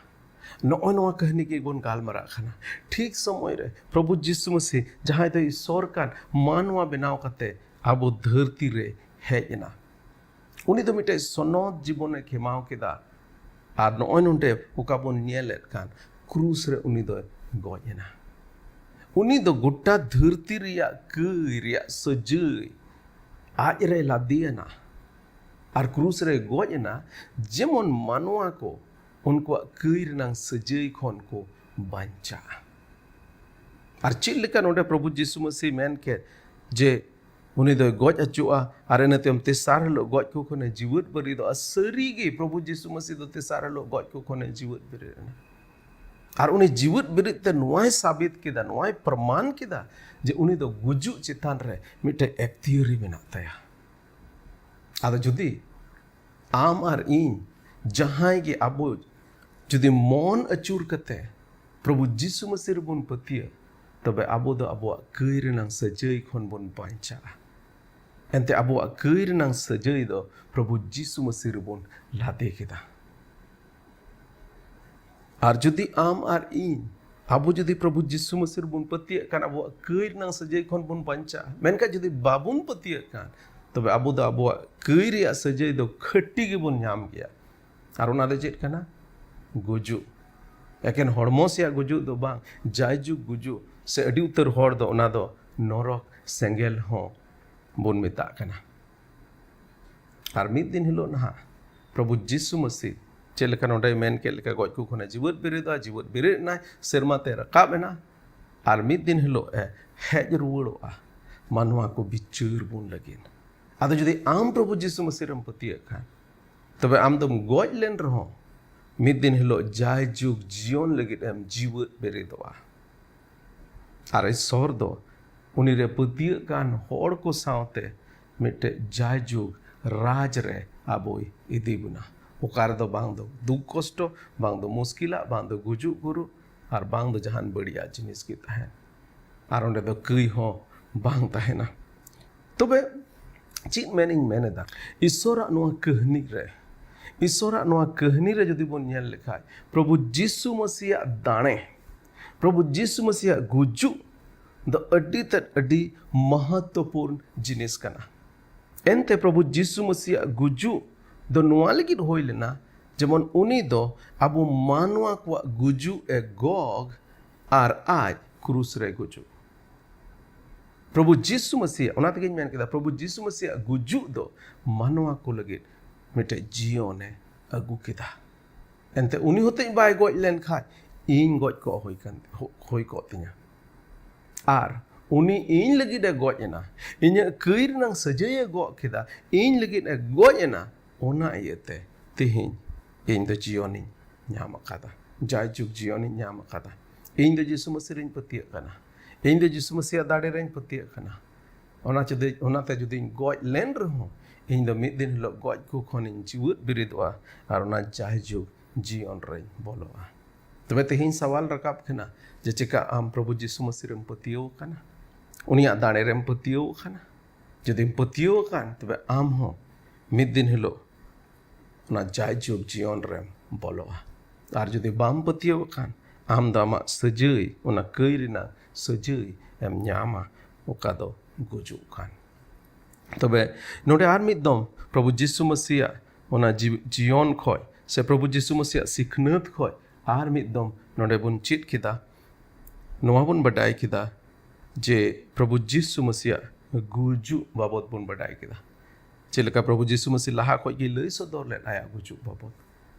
ᱱᱚᱜᱼᱚᱭ ᱱᱚᱣᱟ ᱠᱟᱹᱦᱱᱤ ᱜᱮᱵᱚᱱ ᱜᱟᱞᱢᱟᱨᱟᱜ ᱠᱟᱱᱟ᱾ ᱴᱷᱤᱠ ᱥᱚᱢᱚᱭ ᱨᱮ ᱯᱨᱚᱵᱷᱩ ᱡᱤᱥᱩ ᱢᱟᱹᱥᱤ, ᱡᱟᱦᱟᱸᱭ ᱫᱚ ᱤᱥᱚᱨ ᱠᱟᱱ, ᱢᱟᱱᱣᱟ ᱵᱮᱱᱟᱣ ᱠᱟᱛᱮ ᱟᱵᱚ ᱫᱷᱟᱹᱨᱛᱤ ᱨᱮ ᱦᱮᱡ ᱮᱱᱟ᱾ ᱩᱱᱤ ᱫᱚ ᱢᱤᱫᱴᱮᱡ ᱥᱚᱱᱚᱛ ᱡᱤᱵᱚᱱᱮ ᱠᱷᱮᱢᱟᱣ ᱠᱮᱫᱟ᱾ ᱟᱨ ᱱᱚᱜᱼᱚᱭ ᱱᱚᱰᱮ ᱚᱠᱟ ᱵᱚᱱ ᱧᱮᱞᱮᱫ ᱠᱟᱱ, ᱠᱨᱩᱥ ᱨᱮ ᱩᱱᱤ ᱫᱚᱭ ᱜᱚᱡ ᱮᱱᱟ᱾ ᱩᱱᱤ ᱫᱚ ᱜᱚᱴᱟ ᱫᱷᱟᱹᱨᱛᱤ ᱨᱮᱭᱟᱜ ᱠᱟᱹᱭ ᱨᱮᱭᱟᱜ ᱥᱟᱹᱡᱟᱹᱭ ᱟᱡ ᱨᱮ ᱞᱟᱫᱮᱭᱟᱱᱟ ᱟᱨ ᱠᱨᱩᱥ ᱨᱮ ᱜᱚᱡ ᱮᱱᱟ, ᱡᱮᱢᱚᱱ ᱢᱟᱱᱣᱟ ᱠᱚ ᱩᱱᱠᱩᱣᱟᱜ ᱠᱟᱹᱭ ᱨᱮᱱᱟᱝ ᱥᱟᱹᱡᱟᱹᱭ ᱠᱷᱚᱱ ᱠᱚ ᱵᱟᱧᱪᱟᱜᱼᱟ᱾ ᱟᱨ ᱪᱮᱫ ᱞᱮᱠᱟ ᱱᱚᱰᱮ ᱯᱨᱚᱵᱷᱩ ᱡᱤᱥᱩ ᱢᱟᱹᱥᱤ ᱢᱮᱱ ᱠᱮᱫ ᱡᱮ ᱩᱱᱤ ᱫᱚᱭ ᱜᱚᱡ ᱦᱚᱪᱚᱜᱼᱟ ᱟᱨ ᱤᱱᱟᱹ ᱛᱟᱭᱚᱢ ᱛᱮᱥᱟᱨ ᱦᱤᱞᱳᱜ ᱜᱚᱡ ᱠᱚ ᱠᱷᱚᱱᱮ ᱡᱤᱣᱮᱫ ᱵᱮᱨᱮᱫᱚᱜᱼᱟ᱾ ᱥᱟᱹᱨᱤᱜᱮ ᱯᱨᱚᱵᱷᱩ ᱡᱤᱥᱩ ᱢᱟᱹᱥᱤ ᱫᱚ ᱛᱮᱥᱟᱨ ᱦᱤᱞᱳᱜ ᱜᱚᱡ ᱠᱚ ᱠᱷᱚᱱᱮ ᱡᱤᱣᱮᱫ ᱵᱮᱨᱮᱫ ᱮᱱᱟ᱾ ᱟᱨ ᱩᱱᱤ ᱡᱤᱣᱮᱫ ᱵᱮᱨᱮᱫ ᱛᱮ ᱱᱚᱣᱟᱭ ᱥᱟᱵᱤᱛ ᱠᱮᱫᱟ, ᱱᱚᱣᱟᱭ ᱯᱨᱚᱢᱟᱱ ᱠᱮᱫᱟ ᱡᱮ ᱩᱱᱤ ᱫᱚ ᱜᱩᱡᱩᱜ ᱪᱮᱛᱟᱱ ᱨᱮ ᱢᱤᱫᱴᱮᱡ ᱮᱠᱛᱤᱭᱟᱹᱨᱤ ᱢᱮᱱᱟᱜ ᱛᱟᱭᱟ᱾ ᱟᱫᱚ ᱡᱩᱫᱤ ᱟᱢ ᱟᱨ ᱤᱧ ᱡᱟᱦᱟᱸᱭ ᱜᱮ ᱟᱵᱚ ᱡᱩᱫᱤ ᱢᱚᱱ ᱟᱹᱪᱩᱨ ᱠᱟᱛᱮ ᱯᱨᱚᱵᱷᱩ ᱡᱤᱥᱩ ᱢᱟᱹᱥᱤ ᱨᱮᱵᱚᱱ ᱯᱟᱹᱛᱭᱟᱹᱜ, ᱛᱚᱵᱮ ᱟᱵᱚ ᱫᱚ ᱟᱵᱚᱣᱟᱜ ᱠᱟᱹᱭ ᱨᱮᱱᱟᱝ ᱥᱟᱹᱡᱟᱹᱭ ᱠᱷᱚᱱ ᱵᱚᱱ ᱵᱟᱧᱪᱟᱜᱼᱟ᱾ ᱮᱱᱛᱮ ᱟᱵᱚᱣᱟᱜ ᱠᱟᱹᱭ ᱨᱮᱱᱟᱝ ᱥᱟᱹᱡᱟᱹᱭ ᱫᱚ ᱯᱨᱚᱵᱷᱩ ᱡᱤᱥᱩ ᱢᱟᱹᱥᱤ ᱨᱮᱵᱚᱱ ᱞᱟᱫᱮ ᱠᱮᱫᱟ᱾ ᱟᱨ ᱡᱩᱫᱤ ᱟᱢ ᱟᱨ ᱤᱧ, ᱟᱵᱚ ᱡᱩᱫᱤ ᱯᱨᱚᱵᱷᱩ ᱡᱤᱥᱩ ᱢᱟᱹᱥᱤ ᱨᱮᱵᱚᱱ ᱯᱟᱹᱛᱭᱟᱹᱜ ᱠᱷᱟᱱ, ᱟᱵᱚᱣᱟᱜ ᱠᱟᱹᱭ ᱨᱮᱱᱟᱝ ᱥᱟᱹᱡᱟᱹᱭ ᱠᱷᱚᱱ ᱵᱚᱱ ᱵᱟᱧᱪᱟᱜᱼᱟ᱾ ᱢᱮᱱᱠᱷᱟᱱ ᱡᱩᱫᱤ ᱵᱟᱵᱚᱱ ᱯᱟᱹᱛᱭᱟᱹᱜ ᱠᱷᱟᱱ, ᱛᱚᱵᱮ ᱟᱵᱚ ᱫᱚ ᱟᱵᱚᱣᱟᱜ ᱠᱟᱹᱭ ᱨᱮᱭᱟᱜ ᱥᱟᱹᱡᱟᱹᱭ ᱫᱚ ᱠᱷᱟᱹᱴᱤ ᱜᱮᱵᱚᱱ ᱧᱟᱢ ᱜᱮᱭᱟ᱾ ᱟᱨ ᱚᱱᱟ ᱫᱚ ᱪᱮᱫ ᱠᱟᱱᱟ? ᱜᱩᱡᱩᱜ᱾ ᱮᱠᱮᱱ ᱦᱚᱲᱢᱚ ᱥᱮᱭᱟᱜ ᱜᱩᱡᱩᱜ ᱫᱚ ᱵᱟᱝ, ᱡᱟᱭᱡᱩᱜᱽ ᱜᱩᱡᱩᱜ, ᱥᱮ ᱟᱹᱰᱤ ᱩᱛᱟᱹᱨ ᱦᱚᱲ ᱫᱚ ᱚᱱᱟ ᱫᱚ ᱱᱚᱨᱚᱠ ᱥᱮᱸᱜᱮᱞ ᱦᱚᱸ ᱵᱚᱱ ᱢᱮᱛᱟᱜ ᱠᱟᱱᱟ᱾ ᱟᱨ ᱢᱤᱫ ᱫᱤᱱ ᱦᱤᱞᱳᱜ ᱱᱟᱦᱟᱜ ᱯᱨᱚᱵᱷᱩ ᱡᱤᱥᱩ ᱢᱟᱹᱥᱤ ᱪᱮᱫ ᱞᱮᱠᱟ ᱱᱚᱰᱮᱭ ᱢᱮᱱ ᱠᱮᱫ ᱞᱮᱠᱟ, ᱜᱚᱡ ᱠᱚ ᱠᱷᱚᱱᱮ ᱡᱤᱣᱮᱫ ᱵᱮᱨᱮᱫᱚᱜᱼᱟ, ᱡᱤᱣᱮᱫ ᱵᱮᱨᱮᱫ ᱮᱱᱟᱭ, ᱥᱮᱨᱢᱟ ᱛᱮ ᱨᱟᱠᱟᱵ ᱮᱱᱟ, ᱟᱨ ᱢᱤᱫ ᱫᱤᱱ ᱦᱤᱞᱳᱜ ᱮ ᱦᱮᱡ ᱨᱩᱣᱟᱹᱲᱚᱜᱼᱟ ᱢᱟᱱᱣᱟ ᱠᱚ ᱵᱤᱪᱟᱹᱨ ᱵᱚᱱ ᱞᱟᱹᱜᱤᱫ᱾ ᱟᱫᱚ ᱡᱩᱫᱤ ᱟᱢ ᱯᱨᱚᱵᱷᱩ ᱡᱤᱥᱩ ᱢᱟᱹᱥᱤ ᱨᱮᱢ ᱯᱟᱹᱛᱭᱟᱹᱜ ᱠᱷᱟᱱ, ᱛᱚᱵᱮ ᱟᱢ ᱫᱚᱢ ᱜᱚᱡ ᱞᱮᱱ ᱨᱮᱦᱚᱸ ᱢᱤᱫ ᱫᱤᱱ ᱦᱤᱞᱳᱜ ᱡᱟᱭᱡᱩᱜᱽ ᱡᱤᱭᱚᱱ ᱞᱟᱹᱜᱤᱫ ᱮᱢ ᱡᱤᱣᱮᱫ ᱵᱮᱨᱮᱫᱚᱜᱼᱟ᱾ ᱟᱨ ᱤᱥᱥᱚᱨ ᱫᱚ ᱩᱱᱤ ᱨᱮ ᱯᱟᱹᱛᱭᱟᱹᱜ ᱠᱟᱱ ᱦᱚᱲ ᱠᱚ ᱥᱟᱶᱛᱮ ᱢᱤᱫᱴᱮᱡ ᱡᱟᱭᱡᱩᱜᱽ ᱨᱟᱡᱽ ᱨᱮ ᱟᱵᱚᱭ ᱤᱫᱤ ᱵᱚᱱᱟ᱾ ᱚᱠᱟ ᱨᱮᱫᱚ ᱵᱟᱝ ᱫᱚ ᱫᱩᱠ ᱠᱚᱥᱴᱚ, ᱵᱟᱝ ᱫᱚ ᱢᱩᱥᱠᱤᱞᱟᱜ, ᱵᱟᱝ ᱫᱚ ᱜᱩᱡᱩᱜ ᱜᱩᱨᱩᱜ, ᱟᱨ ᱵᱟᱝ ᱫᱚ ᱡᱟᱦᱟᱱ ᱵᱟᱹᱲᱤᱡᱟᱜ ᱡᱤᱱᱤᱥ ᱜᱮ ᱛᱟᱦᱮᱱ᱾ ᱟᱨ ᱚᱸᱰᱮ ᱫᱚ ᱠᱟᱹᱭ ᱦᱚᱸ ᱵᱟᱝ ᱛᱟᱦᱮᱱᱟ᱾ ᱛᱚᱵᱮ ᱪᱮᱫ ᱢᱮᱱᱤᱧ ᱢᱮᱱ ᱮᱫᱟ, ᱤᱥᱥᱚᱨᱟᱜ ᱱᱚᱣᱟ ᱠᱟᱹᱦᱱᱤ ᱨᱮ, ᱤᱥᱥᱚᱨᱟᱜ ᱱᱚᱣᱟ ᱠᱟᱹᱦᱱᱤ ᱨᱮ ᱡᱩᱫᱤ ᱵᱚᱱ ᱧᱮᱞ ᱞᱮᱠᱷᱟᱡ, ᱯᱨᱚᱵᱷᱩ ᱡᱤᱥᱩ ᱢᱟᱹᱥᱤᱭᱟᱜ ᱫᱟᱲᱮ, ᱯᱨᱚᱵᱷᱩ ᱡᱤᱥᱩ ᱢᱟᱹᱥᱤᱭᱟᱜ ᱜᱩᱡᱩᱜ ᱫᱚ ᱟᱹᱰᱤ ᱛᱮᱫ ᱟᱹᱰᱤ ᱢᱚᱦᱚᱛᱛᱚᱯᱩᱨᱱ ᱡᱤᱱᱤᱥ ᱠᱟᱱᱟ᱾ ᱮᱱᱛᱮ ᱯᱨᱚᱵᱷᱩ ᱡᱤᱥᱩ ᱢᱟᱹᱥᱤᱭᱟᱜ ᱜᱩᱡᱩᱜ ᱫᱚ ᱱᱚᱣᱟ ᱞᱟᱹᱜᱤᱫ ᱦᱩᱭ ᱞᱮᱱᱟ, ᱡᱮᱢᱚᱱ ᱩᱱᱤ ᱫᱚ ᱟᱵᱚ ᱢᱟᱱᱣᱟ ᱠᱚᱣᱟᱜ ᱜᱩᱡᱩᱜ ᱮ ᱜᱚᱜ ᱟᱨ ᱟᱡ ᱠᱨᱩᱥ ᱨᱮ ᱜᱩᱡᱩᱜ᱾ ᱯᱨᱚᱵᱷᱩ ᱡᱤᱥᱩ ᱢᱟᱹᱥᱤᱭᱟᱜ, ᱚᱱᱟ ᱛᱮᱜᱮᱧ ᱢᱮᱱ ᱠᱮᱫᱟ, ᱯᱨᱚᱵᱷᱩ ᱡᱤᱥᱩ ᱢᱟᱹᱥᱤᱭᱟᱜ ᱜᱩᱡᱩᱜ ᱫᱚ ᱢᱟᱱᱣᱟ ᱠᱚ ᱞᱟᱹᱜᱤᱫ ᱢᱤᱫᱴᱮᱡ ᱡᱤᱭᱚᱱᱮ ᱟᱹᱜᱩ ᱠᱮᱫᱟ᱾ ᱮᱱᱛᱮ ᱩᱱᱤ ᱦᱚᱛᱮᱡ ᱵᱟᱭ ᱜᱚᱡ ᱞᱮᱱ ᱠᱷᱟᱡ ᱤᱧ ᱜᱚᱡ ᱠᱚᱜ ᱦᱩᱭ ᱠᱟᱱ, ᱦᱩᱭ ᱠᱚᱜ ᱛᱤᱧᱟ᱾ ᱟᱨ ᱩᱱᱤ ᱤᱧ ᱞᱟᱹᱜᱤᱫ ᱮ ᱜᱚᱡ ᱮᱱᱟ, ᱤᱧᱟᱹᱜ ᱠᱟᱹᱭ ᱨᱮᱱᱟᱝ ᱥᱟᱹᱡᱟᱹᱭ ᱮ ᱜᱚᱜ ᱠᱮᱫᱟ, ᱤᱧ ᱞᱟᱹᱜᱤᱫ ᱮ ᱜᱚᱡ ᱮᱱᱟ᱾ ᱚᱱᱟ ᱤᱭᱟᱹᱛᱮ ᱛᱮᱦᱮᱧ ᱤᱧ ᱫᱚ ᱡᱤᱭᱚᱱᱤᱧ ᱧᱟᱢ ᱟᱠᱟᱫᱟ, ᱡᱟᱭᱡᱩᱜᱽ ᱡᱤᱭᱚᱱᱤᱧ ᱧᱟᱢ ᱟᱠᱟᱫᱟ᱾ ᱤᱧ ᱫᱚ ᱡᱤᱥᱩ ᱢᱟᱹᱥᱤ ᱨᱤᱧ ᱯᱟᱹᱛᱭᱟᱹᱜ ᱠᱟᱱᱟ, ᱤᱧ ᱫᱚ ᱡᱤᱥᱩ ᱢᱟᱹᱥᱤᱭᱟᱜ ᱫᱟᱲᱮ ᱨᱮᱧ ᱯᱟᱹᱛᱭᱟᱹᱜ ᱠᱟᱱᱟ᱾ ᱚᱱᱟ ᱡᱩᱫᱤ, ᱚᱱᱟᱛᱮ ᱡᱩᱫᱤᱧ ᱜᱚᱡ ᱞᱮᱱ ᱨᱮᱦᱚᱸ, ᱤᱧ ᱫᱚ ᱢᱤᱫ ᱫᱤᱱ ᱦᱤᱞᱳᱜ ᱜᱚᱡ ᱠᱚ ᱠᱷᱚᱱᱤᱧ ᱡᱤᱣᱮᱫ ᱵᱮᱨᱮᱫᱚᱜᱼᱟ ᱟᱨ ᱚᱱᱟ ᱡᱟᱭᱡᱩᱜᱽ ᱡᱤᱭᱚᱱ ᱨᱮᱧ ᱵᱚᱞᱚᱜᱼᱟ᱾ ᱛᱚᱵᱮ ᱛᱮᱦᱮᱧ ᱥᱟᱣᱟᱞ ᱨᱟᱠᱟᱵ ᱠᱟᱱᱟ ᱡᱮ ᱪᱮᱠᱟ ᱟᱢ ᱯᱨᱚᱵᱷᱩ ᱡᱤᱥᱩ ᱢᱟᱹᱥᱤ ᱨᱮᱢ ᱯᱟᱹᱛᱭᱟᱹᱣ ᱟᱠᱟᱱᱟ, ᱩᱱᱤᱭᱟᱜ ᱫᱟᱲᱮ ᱨᱮᱢ ᱯᱟᱹᱛᱭᱟᱹᱣ ᱟᱠᱟᱱᱟ? ᱡᱩᱫᱤᱢ ᱯᱟᱹᱛᱭᱟᱹᱣ ᱟᱠᱟᱱ, ᱛᱚᱵᱮ ᱟᱢ ᱦᱚᱸ ᱢᱤᱫ ᱫᱤᱱ ᱦᱤᱞᱳᱜ ᱚᱱᱟ ᱡᱟᱭᱡᱩᱜᱽ ᱡᱤᱭᱚᱱ ᱨᱮᱢ ᱵᱚᱞᱚᱜᱼᱟ᱾ ᱟᱨ ᱡᱩᱫᱤ ᱵᱟᱢ ᱯᱟᱹᱛᱭᱟᱹᱣ ᱟᱠᱟᱱ, ᱟᱢ ᱫᱚ ᱟᱢᱟᱜ ᱥᱟᱹᱡᱟᱹᱭ, ᱚᱱᱟ ᱠᱟᱹᱭ ᱨᱮᱱᱟᱜ ᱥᱟᱹᱡᱟᱹᱭ ᱮᱢ ᱧᱟᱢᱟ, ᱚᱠᱟ ᱫᱚ ᱜᱩᱡᱩᱜ ᱠᱟᱱ᱾ ᱛᱚᱵᱮ ᱱᱚᱰᱮ ᱟᱨ ᱢᱤᱫ ᱫᱚᱢ ᱯᱨᱚᱵᱷᱩ ᱡᱤᱥᱩ ᱢᱟᱹᱥᱤᱭᱟᱜ ᱚᱱᱟ ᱡᱤ-, ᱡᱤᱭᱚᱱ ᱠᱷᱚᱡ ᱥᱮ ᱯᱨᱚᱵᱷᱩ ᱡᱤᱥᱩ ᱢᱟᱹᱥᱤᱭᱟᱜ ᱥᱤᱠᱷᱱᱟᱹᱛ ᱠᱷᱚᱡ ᱟᱨ ᱢᱤᱫ ᱫᱚᱢ ᱱᱚᱰᱮ ᱵᱚᱱ ᱪᱮᱫ ᱠᱮᱫᱟ, ᱱᱚᱣᱟ ᱵᱚᱱ ᱵᱟᱰᱟᱭ ᱠᱮᱫᱟ ᱡᱮ ᱯᱨᱚᱵᱷᱩ ᱡᱤᱥᱩ ᱢᱟᱹᱥᱤᱭᱟᱜ ᱜᱩᱡᱩᱜ ᱵᱟᱵᱚᱛ ᱵᱚᱱ ᱵᱟᱰᱟᱭ ᱠᱮᱫᱟ᱾ ᱪᱮᱫ ᱞᱮᱠᱟ ᱯᱨᱚᱵᱷᱩ ᱡᱤᱥᱩ ᱢᱟᱹᱥᱤ ᱞᱟᱦᱟ ᱠᱷᱚᱡ ᱜᱮ ᱞᱟᱹᱭ ᱥᱚᱫᱚᱨ ᱞᱮᱫ ᱟᱭᱟᱜ ᱜᱩᱡᱩᱜ ᱵᱟᱵᱚᱛ᱾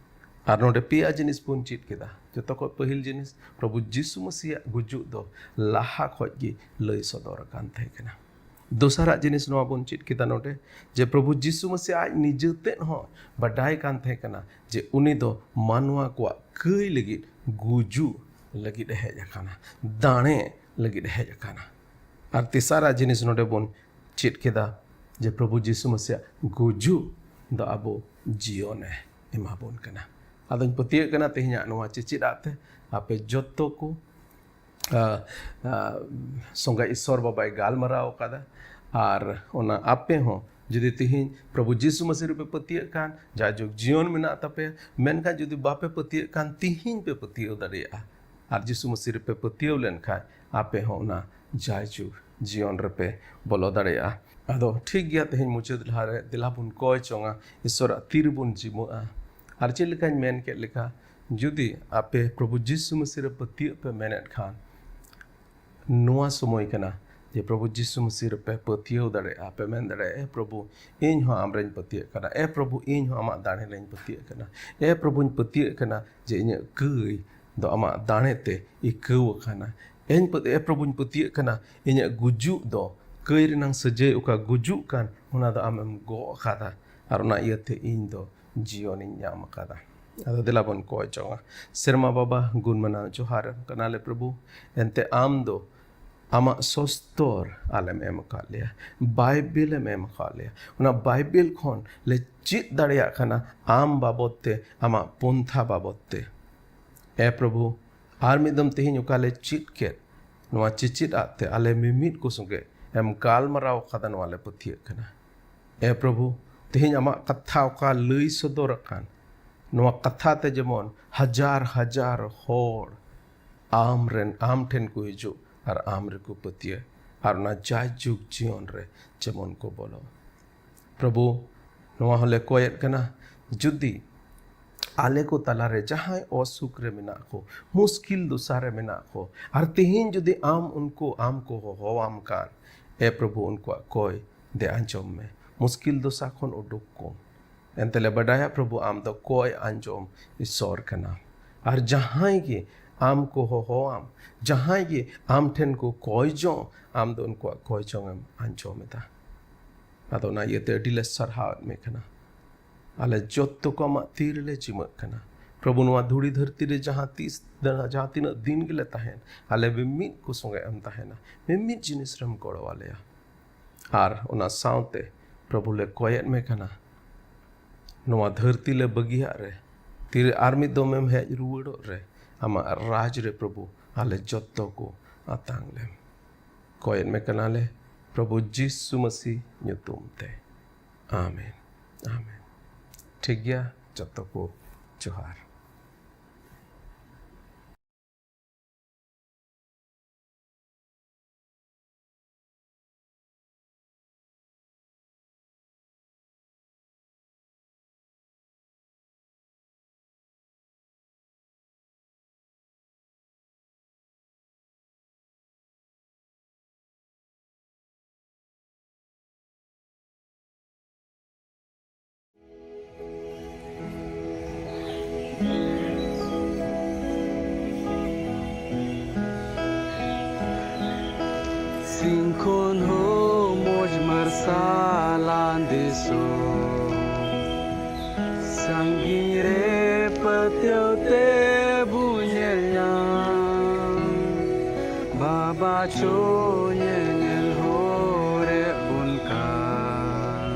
ᱟᱨ ᱱᱚᱰᱮ ᱯᱮᱭᱟ ᱡᱤᱱᱤᱥ ᱵᱚᱱ ᱪᱮᱫ ᱠᱮᱫᱟ᱾ ᱡᱚᱛᱚ ᱠᱷᱚᱡ ᱯᱟᱹᱦᱤᱞ ᱡᱤᱱᱤᱥ, ᱯᱨᱚᱵᱷᱩ ᱡᱤᱥᱩ ᱢᱟᱹᱥᱤᱭᱟᱜ ᱜᱩᱡᱩᱜ ᱫᱚ ᱞᱟᱦᱟ ᱠᱷᱚᱡ ᱜᱮ ᱞᱟᱹᱭ ᱥᱚᱫᱚᱨ ᱟᱠᱟᱱ ᱛᱟᱦᱮᱸ ᱠᱟᱱᱟ᱾ ᱫᱚᱥᱟᱨᱟᱜ ᱡᱤᱱᱤᱥ ᱱᱚᱣᱟ ᱵᱚᱱ ᱪᱮᱫ ᱠᱮᱫᱟ ᱱᱚᱰᱮ, ᱡᱮ ᱯᱨᱚᱵᱷᱩ ᱡᱤᱥᱩ ᱢᱟᱹᱥᱤ ᱟᱡ ᱱᱤᱡᱮ ᱛᱮᱫ ᱦᱚᱸ ᱵᱟᱰᱟᱭ ᱠᱟᱱ ᱛᱟᱦᱮᱸ ᱠᱟᱱᱟ ᱡᱮ ᱩᱱᱤ ᱫᱚ ᱢᱟᱱᱣᱟ ᱠᱚᱣᱟᱜ ᱠᱟᱹᱭ ᱞᱟᱹᱜᱤᱫ ᱜᱩᱡᱩᱜ ᱞᱟᱹᱜᱤᱫ ᱮ ᱦᱮᱡ ᱟᱠᱟᱱᱟ᱾ ᱫᱟᱲᱮ ᱞᱟᱹᱜᱤᱫ ᱦᱮᱡ ᱟᱠᱟᱱᱟ᱾ ᱟᱨ ᱛᱮᱥᱟᱨᱟᱜ ᱡᱤᱱᱤᱥ ᱱᱚᱰᱮ ᱵᱚᱱ ᱪᱮᱫ ᱠᱮᱫᱟ ᱡᱮ ᱯᱨᱚᱵᱷᱩ ᱡᱤᱥᱩ ᱢᱟᱥᱤᱭᱟᱜ ᱜᱩᱡᱩᱜ ᱫᱚ ᱟᱵᱚ ᱡᱤᱭᱚᱱᱮ ᱮᱢᱟ ᱵᱚᱱ ᱠᱟᱱᱟ᱾ ᱟᱫᱚᱧ ᱯᱟᱹᱛᱭᱟᱹᱜ ᱠᱟᱱᱟ ᱛᱮᱦᱮᱧᱟᱜ ᱱᱚᱣᱟ ᱪᱮᱪᱮᱫ ᱟᱜ ᱛᱮ ᱟᱯᱮ ᱡᱚᱛᱚ ᱠᱚ ᱟ, ᱟ, ᱥᱚᱸᱜᱮ ᱤᱥᱚᱨ ᱵᱟᱵᱟᱭ ᱜᱟᱞᱢᱟᱨᱟᱣ ᱟᱠᱟᱫᱟ᱾ ᱟᱨ ᱚᱱᱟ ᱟᱯᱮ ᱦᱚᱸ ᱡᱩᱫᱤ ᱛᱤᱦᱤᱧ ᱯᱨᱚᱵᱷᱩ ᱡᱤᱥᱩ ᱢᱟᱹᱥᱤ ᱨᱮᱯᱮ ᱯᱟᱹᱛᱭᱟᱹᱜ ᱠᱷᱟᱱ, ᱡᱟᱭᱡᱩᱜᱽ ᱡᱤᱭᱚᱱ ᱢᱮᱱᱟᱜ ᱛᱟᱯᱮᱭᱟ᱾ ᱢᱮᱱᱠᱷᱟᱱ ᱡᱩᱫᱤ ᱵᱟᱯᱮ ᱯᱟᱹᱛᱭᱟᱹᱜ ᱠᱷᱟᱱ, ᱛᱤᱦᱤᱧ ᱯᱮ ᱯᱟᱹᱛᱭᱟᱹᱣ ᱫᱟᱲᱮᱭᱟᱜᱼᱟ᱾ ᱟᱨ ᱡᱤᱥᱩ ᱢᱟᱹᱥᱤ ᱨᱮᱯᱮ ᱯᱟᱹᱛᱭᱟᱹᱣ ᱞᱮᱱᱠᱷᱟᱱ, ᱟᱯᱮ ᱦᱚᱸ ᱚᱱᱟ ᱡᱟᱭᱡᱩᱜᱽ ᱡᱤᱭᱚᱱ ᱨᱮᱯᱮ ᱵᱚᱞᱚ ᱫᱟᱲᱮᱭᱟᱜᱼᱟ᱾ ᱟᱫᱚ ᱴᱷᱤᱠ ᱜᱮᱭᱟ, ᱛᱮᱦᱮᱧ ᱢᱩᱪᱟᱹᱫ ᱞᱟᱦᱟᱨᱮ ᱫᱮᱞᱟ ᱵᱚᱱ ᱠᱚᱭ ᱪᱚᱝᱟ, ᱤᱥᱚᱨᱟᱜ ᱛᱤ ᱨᱮᱵᱚᱱ ᱡᱤᱢᱟᱹᱜᱼᱟ᱾ ᱟᱨ ᱪᱮᱫ ᱞᱮᱠᱟᱧ ᱢᱮᱱ ᱠᱮᱫ ᱞᱮᱠᱟ, ᱡᱩᱫᱤ ᱟᱯᱮ ᱯᱨᱚᱵᱷᱩ ᱡᱤᱥᱩ ᱢᱟᱹᱥᱤ ᱨᱮ ᱯᱟᱹᱛᱭᱟᱹᱜ ᱯᱮ ᱢᱮᱱᱮᱫ ᱠᱷᱟᱱ, ᱱᱚᱣᱟ ᱥᱚᱢᱚᱭ ᱠᱟᱱᱟ ᱡᱮ ᱯᱨᱚᱵᱷᱩ ᱡᱤᱥᱩ ᱢᱟᱹᱥᱤ ᱨᱮᱯᱮ ᱯᱟᱹᱛᱭᱟᱹᱣ ᱫᱟᱲᱮᱭᱟᱜᱼᱟ᱾ ᱯᱮ ᱢᱮᱱ ᱫᱟᱲᱮᱭᱟᱜᱼᱟ, "ᱮ ᱯᱨᱚᱵᱷᱩ, ᱤᱧ ᱦᱚᱸ ᱟᱢ ᱨᱮᱧ ᱯᱟᱹᱛᱭᱟᱹᱜ ᱠᱟᱱᱟ᱾ ᱮ ᱯᱨᱚᱵᱷᱩ, ᱤᱧ ᱦᱚᱸ ᱟᱢᱟᱜ ᱫᱟᱲᱮ ᱨᱮᱧ ᱯᱟᱹᱛᱭᱟᱹᱜ ᱠᱟᱱᱟ᱾ ᱮ ᱯᱨᱚᱵᱷᱩᱧ ᱯᱟᱹᱛᱭᱟᱹᱜ ᱠᱟᱱᱟ ᱡᱮ ᱤᱧᱟᱹᱜ ᱠᱟᱹᱭ ᱫᱚ ᱟᱢᱟᱜ ᱫᱟᱲᱮ ᱛᱮ ᱤᱠᱟᱹᱣ ᱟᱠᱟᱱᱟ᱾ ᱮᱧ ᱯᱟᱹᱛ-, ᱮ ᱯᱨᱚᱵᱷᱩᱧ ᱯᱟᱹᱛᱭᱟᱹᱜ ᱠᱟᱱᱟ, ᱤᱧᱟᱹᱜ ᱜᱩᱡᱩᱜ ᱫᱚ, ᱠᱟᱹᱭ ᱨᱮᱱᱟᱝ ᱥᱟᱹᱡᱟᱹᱭ ᱚᱠᱟ ᱜᱩᱡᱩᱜ ᱠᱟᱱ, ᱚᱱᱟ ᱫᱚ ᱟᱢᱮᱢ ᱜᱚᱜ ᱟᱠᱟᱫᱟ᱾ ᱟᱨ ᱚᱱᱟ ᱤᱭᱟᱹᱛᱮ ᱤᱧ ᱫᱚ ᱡᱤᱭᱚᱱᱤᱧ ᱧᱟᱢ ᱟᱠᱟᱫᱟ᱾" ᱟᱫᱚ ᱫᱮᱞᱟ ᱵᱚᱱ ᱠᱚᱭ ᱡᱚᱝᱟ᱾ ᱥᱮᱨᱢᱟ ᱵᱟᱵᱟ, ᱜᱩᱱ ᱢᱟᱱᱟᱣ ᱡᱚᱦᱟᱨ ᱠᱟᱱᱟᱞᱮ ᱯᱨᱚᱵᱷᱩ᱾ ᱮᱱᱛᱮ ᱟᱢ ᱫᱚ ᱟᱢᱟᱜ ᱥᱚᱥᱛᱚᱨ ᱟᱞᱮᱢ ᱮᱢ ᱟᱠᱟᱫ ᱞᱮᱭᱟ, ᱵᱟᱭᱵᱮᱞ ᱮᱢ ᱮᱢ ᱟᱠᱟᱫ ᱞᱮᱭᱟ᱾ ᱚᱱᱟ ᱵᱟᱭᱵᱮᱞ ᱠᱷᱚᱱ ᱞᱮ ᱪᱮᱫ ᱫᱟᱲᱮᱭᱟᱜ ᱠᱟᱱᱟ ᱟᱢ ᱵᱟᱵᱚᱫ ᱛᱮ, ᱟᱢᱟᱜ ᱯᱚᱱᱛᱷᱟ ᱵᱟᱵᱚᱫ ᱛᱮ᱾ ᱮ ᱯᱨᱚᱵᱷᱩ, ᱟᱨ ᱢᱤᱫ ᱫᱚᱢ ᱛᱮᱦᱮᱧ ᱚᱠᱟ ᱞᱮ ᱪᱮᱫ ᱠᱮᱫ, ᱱᱚᱣᱟ ᱪᱮᱪᱮᱫ ᱟᱜ ᱛᱮ ᱟᱞᱮ ᱢᱤᱢᱤᱫ ᱠᱚ ᱥᱚᱸᱜᱮ ᱮᱢ ᱜᱟᱞᱢᱟᱨᱟᱣ ᱟᱠᱟᱫᱟ, ᱱᱚᱣᱟ ᱞᱮ ᱯᱟᱹᱛᱭᱟᱹᱜ ᱠᱟᱱᱟ᱾ ᱮ ᱯᱨᱚᱵᱷᱩ, ᱛᱮᱦᱮᱧ ᱟᱢᱟᱜ ᱠᱟᱛᱷᱟ ᱚᱠᱟ ᱞᱟᱹᱭ ᱥᱚᱫᱚᱨ ᱟᱠᱟᱱ, ᱱᱚᱣᱟ ᱠᱟᱛᱷᱟ ᱛᱮ ᱡᱮᱢᱚᱱ ᱦᱟᱡᱟᱨ ᱦᱟᱡᱟᱨ ᱦᱚᱲ ᱟᱢ ᱨᱮᱱ, ᱟᱢ ᱴᱷᱮᱱ ᱠᱚ ᱦᱤᱡᱩᱜ ᱟᱨ ᱟᱢ ᱨᱮᱠᱚ ᱯᱟᱹᱛᱭᱟᱹᱜ ᱟᱨ ᱚᱱᱟ ᱡᱟᱭᱡᱩᱜᱽ ᱡᱤᱭᱚᱱ ᱨᱮ ᱡᱮᱢᱚᱱ ᱠᱚ ᱵᱚᱞᱚ᱾ ᱯᱨᱚᱵᱷᱩ, ᱱᱚᱣᱟ ᱦᱚᱸᱞᱮ ᱠᱚᱭᱮᱫ ᱠᱟᱱᱟ, ᱡᱩᱫᱤ ᱟᱞᱮ ᱠᱚ ᱛᱟᱞᱟᱨᱮ ᱡᱟᱦᱟᱸᱭ ᱚᱥᱩᱠ ᱨᱮ ᱢᱮᱱᱟᱜ ᱠᱚ, ᱢᱩᱥᱠᱤᱞ ᱫᱚᱥᱟ ᱨᱮ ᱢᱮᱱᱟᱜ ᱠᱚ, ᱟᱨ ᱛᱮᱦᱮᱧ ᱡᱩᱫᱤ ᱟᱢ ᱩᱱᱠᱩ ᱟᱢ ᱠᱚ ᱦᱚᱦᱚᱣᱟᱢ ᱠᱟᱱ, ᱮ ᱯᱨᱚᱵᱷᱩ, ᱩᱱᱠᱩᱣᱟᱜ ᱠᱚᱭ ᱫᱮ ᱟᱸᱡᱚᱢ ᱢᱮ, ᱢᱩᱥᱠᱤᱞ ᱫᱚᱥᱟ ᱠᱷᱚᱱ ᱩᱰᱩᱠ ᱠᱚᱢ᱾ ᱮᱱᱛᱮ ᱞᱮ ᱵᱟᱰᱟᱭᱟ, ᱯᱨᱚᱵᱷᱩ, ᱟᱢ ᱫᱚ ᱠᱚᱭ ᱟᱸᱡᱚᱢ ᱤᱥᱚᱨ ᱠᱟᱱᱟᱢ᱾ ᱟᱨ ᱡᱟᱦᱟᱸᱭ ᱜᱮ ᱟᱢ ᱠᱚ ᱦᱚᱦᱚᱣᱟᱢ, ᱡᱟᱦᱟᱸᱭ ᱜᱮ ᱟᱢ ᱴᱷᱮᱱ ᱠᱚ ᱠᱚᱭ ᱡᱚᱝ, ᱟᱢ ᱫᱚ ᱩᱱᱠᱩᱣᱟᱜ ᱠᱚᱭ ᱡᱚᱝ ᱮᱢ ᱟᱸᱡᱚᱢ ᱮᱫᱟ᱾ ᱟᱫᱚ ᱚᱱᱟ ᱤᱭᱟᱹᱛᱮ ᱟᱹᱰᱤ ᱞᱮ ᱥᱟᱨᱦᱟᱣᱮᱫ ᱢᱮ ᱠᱟᱱᱟ᱾ ᱟᱞᱮ ᱡᱚᱛᱚ ᱠᱚ ᱟᱢᱟᱜ ᱛᱤ ᱨᱮᱞᱮ ᱡᱤᱢᱟᱹᱜ ᱠᱟᱱᱟ᱾ ᱯᱨᱚᱵᱷᱩ, ᱱᱚᱣᱟ ᱫᱷᱩᱲᱤ ᱫᱷᱟᱹᱨᱛᱤ ᱨᱮ ᱡᱟᱦᱟᱸ ᱛᱤᱥ, ᱡᱟᱦᱟᱸ ᱛᱤᱱᱟᱹᱜ ᱫᱤᱱ ᱜᱮᱞᱮ ᱛᱟᱦᱮᱱ, ᱟᱞᱮ ᱢᱤᱢᱤᱫ ᱠᱚ ᱥᱚᱸᱜᱮ ᱮᱢ ᱛᱟᱦᱮᱱᱟ, ᱢᱤᱢᱤᱫ ᱡᱤᱱᱤᱥ ᱨᱮᱢ ᱜᱚᱲᱚ ᱟᱞᱮᱭᱟ᱾ ᱟᱨ ᱚᱱᱟ ᱥᱟᱶᱛᱮ ᱯᱨᱚᱵᱷᱩ, ᱞᱮ ᱠᱚᱭᱮᱫ ᱢᱮ ᱠᱟᱱᱟ, ᱱᱚᱣᱟ ᱫᱷᱟᱹᱨᱛᱤ ᱞᱮ ᱵᱟᱹᱜᱤᱭᱟᱜ ᱨᱮ, ᱛᱤᱨᱮ ᱟᱨ ᱢᱤᱫ ᱫᱚᱢᱮᱢ ᱦᱮᱡ ᱨᱩᱣᱟᱹᱲᱚᱜ ᱨᱮ, ᱟᱢᱟᱜ ᱨᱟᱡᱽ ᱨᱮ ᱯᱨᱚᱵᱷᱩ ᱟᱞᱮ ᱡᱚᱛᱚ ᱠᱚ ᱟᱛᱟᱝ ᱞᱮᱢ᱾ ᱠᱚᱭᱮᱫ ᱢᱮ ᱠᱟᱱᱟᱞᱮ ᱯᱨᱚᱵᱷᱩ ᱡᱤᱥᱩ ᱢᱟᱹᱥᱤ ᱧᱩᱛᱩᱢ ᱛᱮ᱾ ᱟᱢᱮᱱ, ᱟᱢᱮᱱ᱾ ᱴᱷᱤᱠ ᱜᱮᱭᱟ, ᱡᱚᱛᱚ ᱠᱚ ᱡᱚᱦᱟᱨ᱾ ᱥᱤᱧ ᱠᱷᱚᱱ ᱦᱚᱸ ᱢᱚᱡᱽ ᱢᱟᱨᱥᱟᱞᱟᱱ ᱫᱤᱥᱚᱢ, ᱥᱟᱺᱜᱤᱧ ᱨᱮ ᱯᱟᱹᱛᱭᱟᱹᱣ ᱛᱮ ᱵᱚ ᱧᱮᱞ ᱧᱟᱢ᱾ ᱵᱟᱵᱟ ᱪᱚ ᱧᱮᱧᱮᱞ ᱦᱚᱨᱮ ᱵᱚᱱ ᱠᱟᱱ,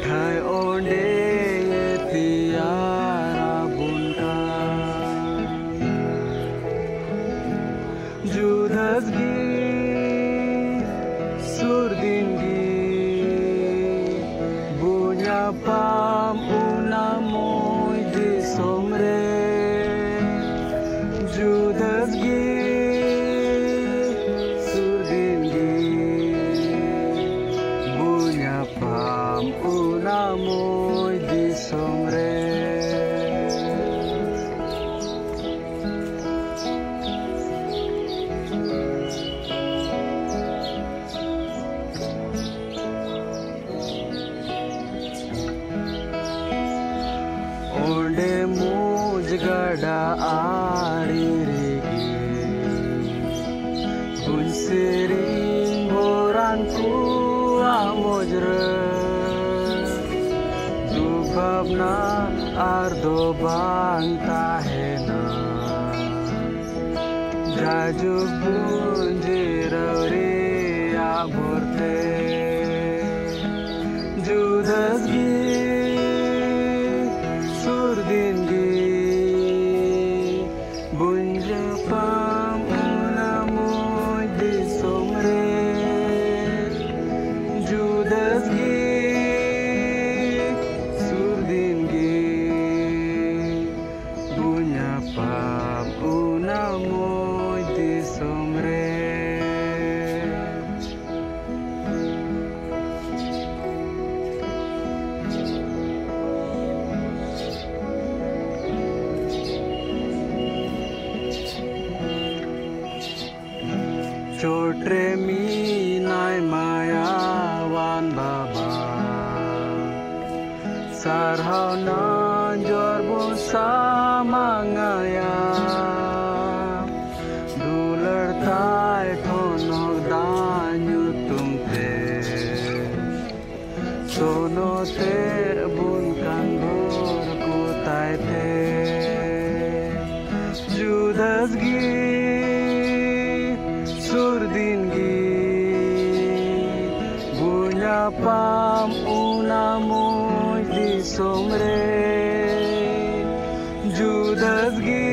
ᱴᱷᱟᱹᱭ ᱚᱸᱰᱮ ᱛᱮᱭᱟᱨ ᱟᱵᱚᱱ ᱠᱟᱱ᱾ ᱡᱩᱫᱟᱹᱥ ᱜᱮ ᱥᱩᱨ ᱫᱤᱱ ᱜᱮ ᱵᱚ ᱧᱟᱯᱟᱢ ᱚᱱᱟ ᱢᱚᱡᱽ ᱫᱤᱥᱚᱢ ᱨᱮ᱾ ᱡᱩᱫᱟᱹᱥ ᱜᱮ ᱥᱩᱨ ᱫᱤᱱ ᱜᱮ ᱵᱚ ᱧᱟᱯᱟᱢ ᱚᱱᱟ ᱢᱚᱡᱽ ᱫᱤᱥᱚᱢ ᱨᱮ᱾ ᱚᱸᱰᱮ ᱢᱚᱡᱽ ᱜᱟᱰᱟ ᱟᱲᱮ ᱨᱮᱜᱮ ᱵᱚᱱ ᱥᱮᱨᱮᱧ ᱵᱚᱨᱟᱱ ᱠᱚᱣᱟ ᱢᱚᱡᱽ ᱨᱟᱹᱥ᱾ ᱫᱩᱠ ᱵᱷᱟᱵᱽᱱᱟ ᱟᱨ ᱫᱚ ᱵᱟᱝ ᱛᱟᱦᱮᱱᱟ᱾ ᱡᱟᱭᱡᱩᱜᱽ ᱵᱚᱱ ᱡᱤᱨᱟᱹᱣ ᱨᱮᱭᱟᱜ ᱵᱷᱚᱨᱛᱮ ᱡᱩᱫᱟᱹᱥ ᱜᱮ ᱥᱩᱨ ᱫᱤᱱ ᱜᱮ ᱵᱚᱱ ᱧᱟᱯᱟᱢ ᱚᱱᱟ ᱢᱚᱡᱽ ᱫᱤᱥᱚᱢ ᱨᱮ᱾ ᱡᱩᱫᱟᱹᱥ ᱜᱮ ᱥᱩᱨ ᱫᱤᱱ ᱜᱮ ᱵᱚᱱ ᱧᱟᱯᱟᱢ ᱚᱱᱟ ᱢᱚᱡᱽ ᱫᱤᱥᱚᱢ ᱨᱮ᱾ ᱪᱚᱴ ᱨᱮ ᱢᱮᱱᱟᱭ ᱢᱟᱭᱟᱣᱟᱱ ᱵᱟᱵᱟ, ᱥᱟᱨᱦᱟᱣ ᱱᱟᱡᱚᱨ ᱵᱚᱱ ᱥᱟᱢᱟᱝ ᱟᱭᱟ᱾ ᱫᱩᱞᱟᱹᱲ ᱛᱟᱭ ᱴᱷᱚᱱᱚᱠ ᱫᱟᱜ ᱧᱩᱛᱩᱢ ᱛᱮ, ᱥᱚᱱᱚᱛᱮ ᱵᱚᱱ ᱠᱟᱱ ᱵᱷᱳᱨ ᱠᱚ ᱛᱟᱭ ᱛᱮ᱾ ᱡᱩᱫᱟᱹᱥ ᱜᱮ ᱥᱩᱨ ᱫᱤᱱ ᱜᱮ ᱵᱚᱱ ᱧᱟᱯᱟᱢ ᱚᱱᱟ ᱢᱚᱡᱽ ᱫᱤᱥᱚᱢ ᱨᱮ᱾ ᱡᱩᱫᱟᱹᱥ ᱜᱮ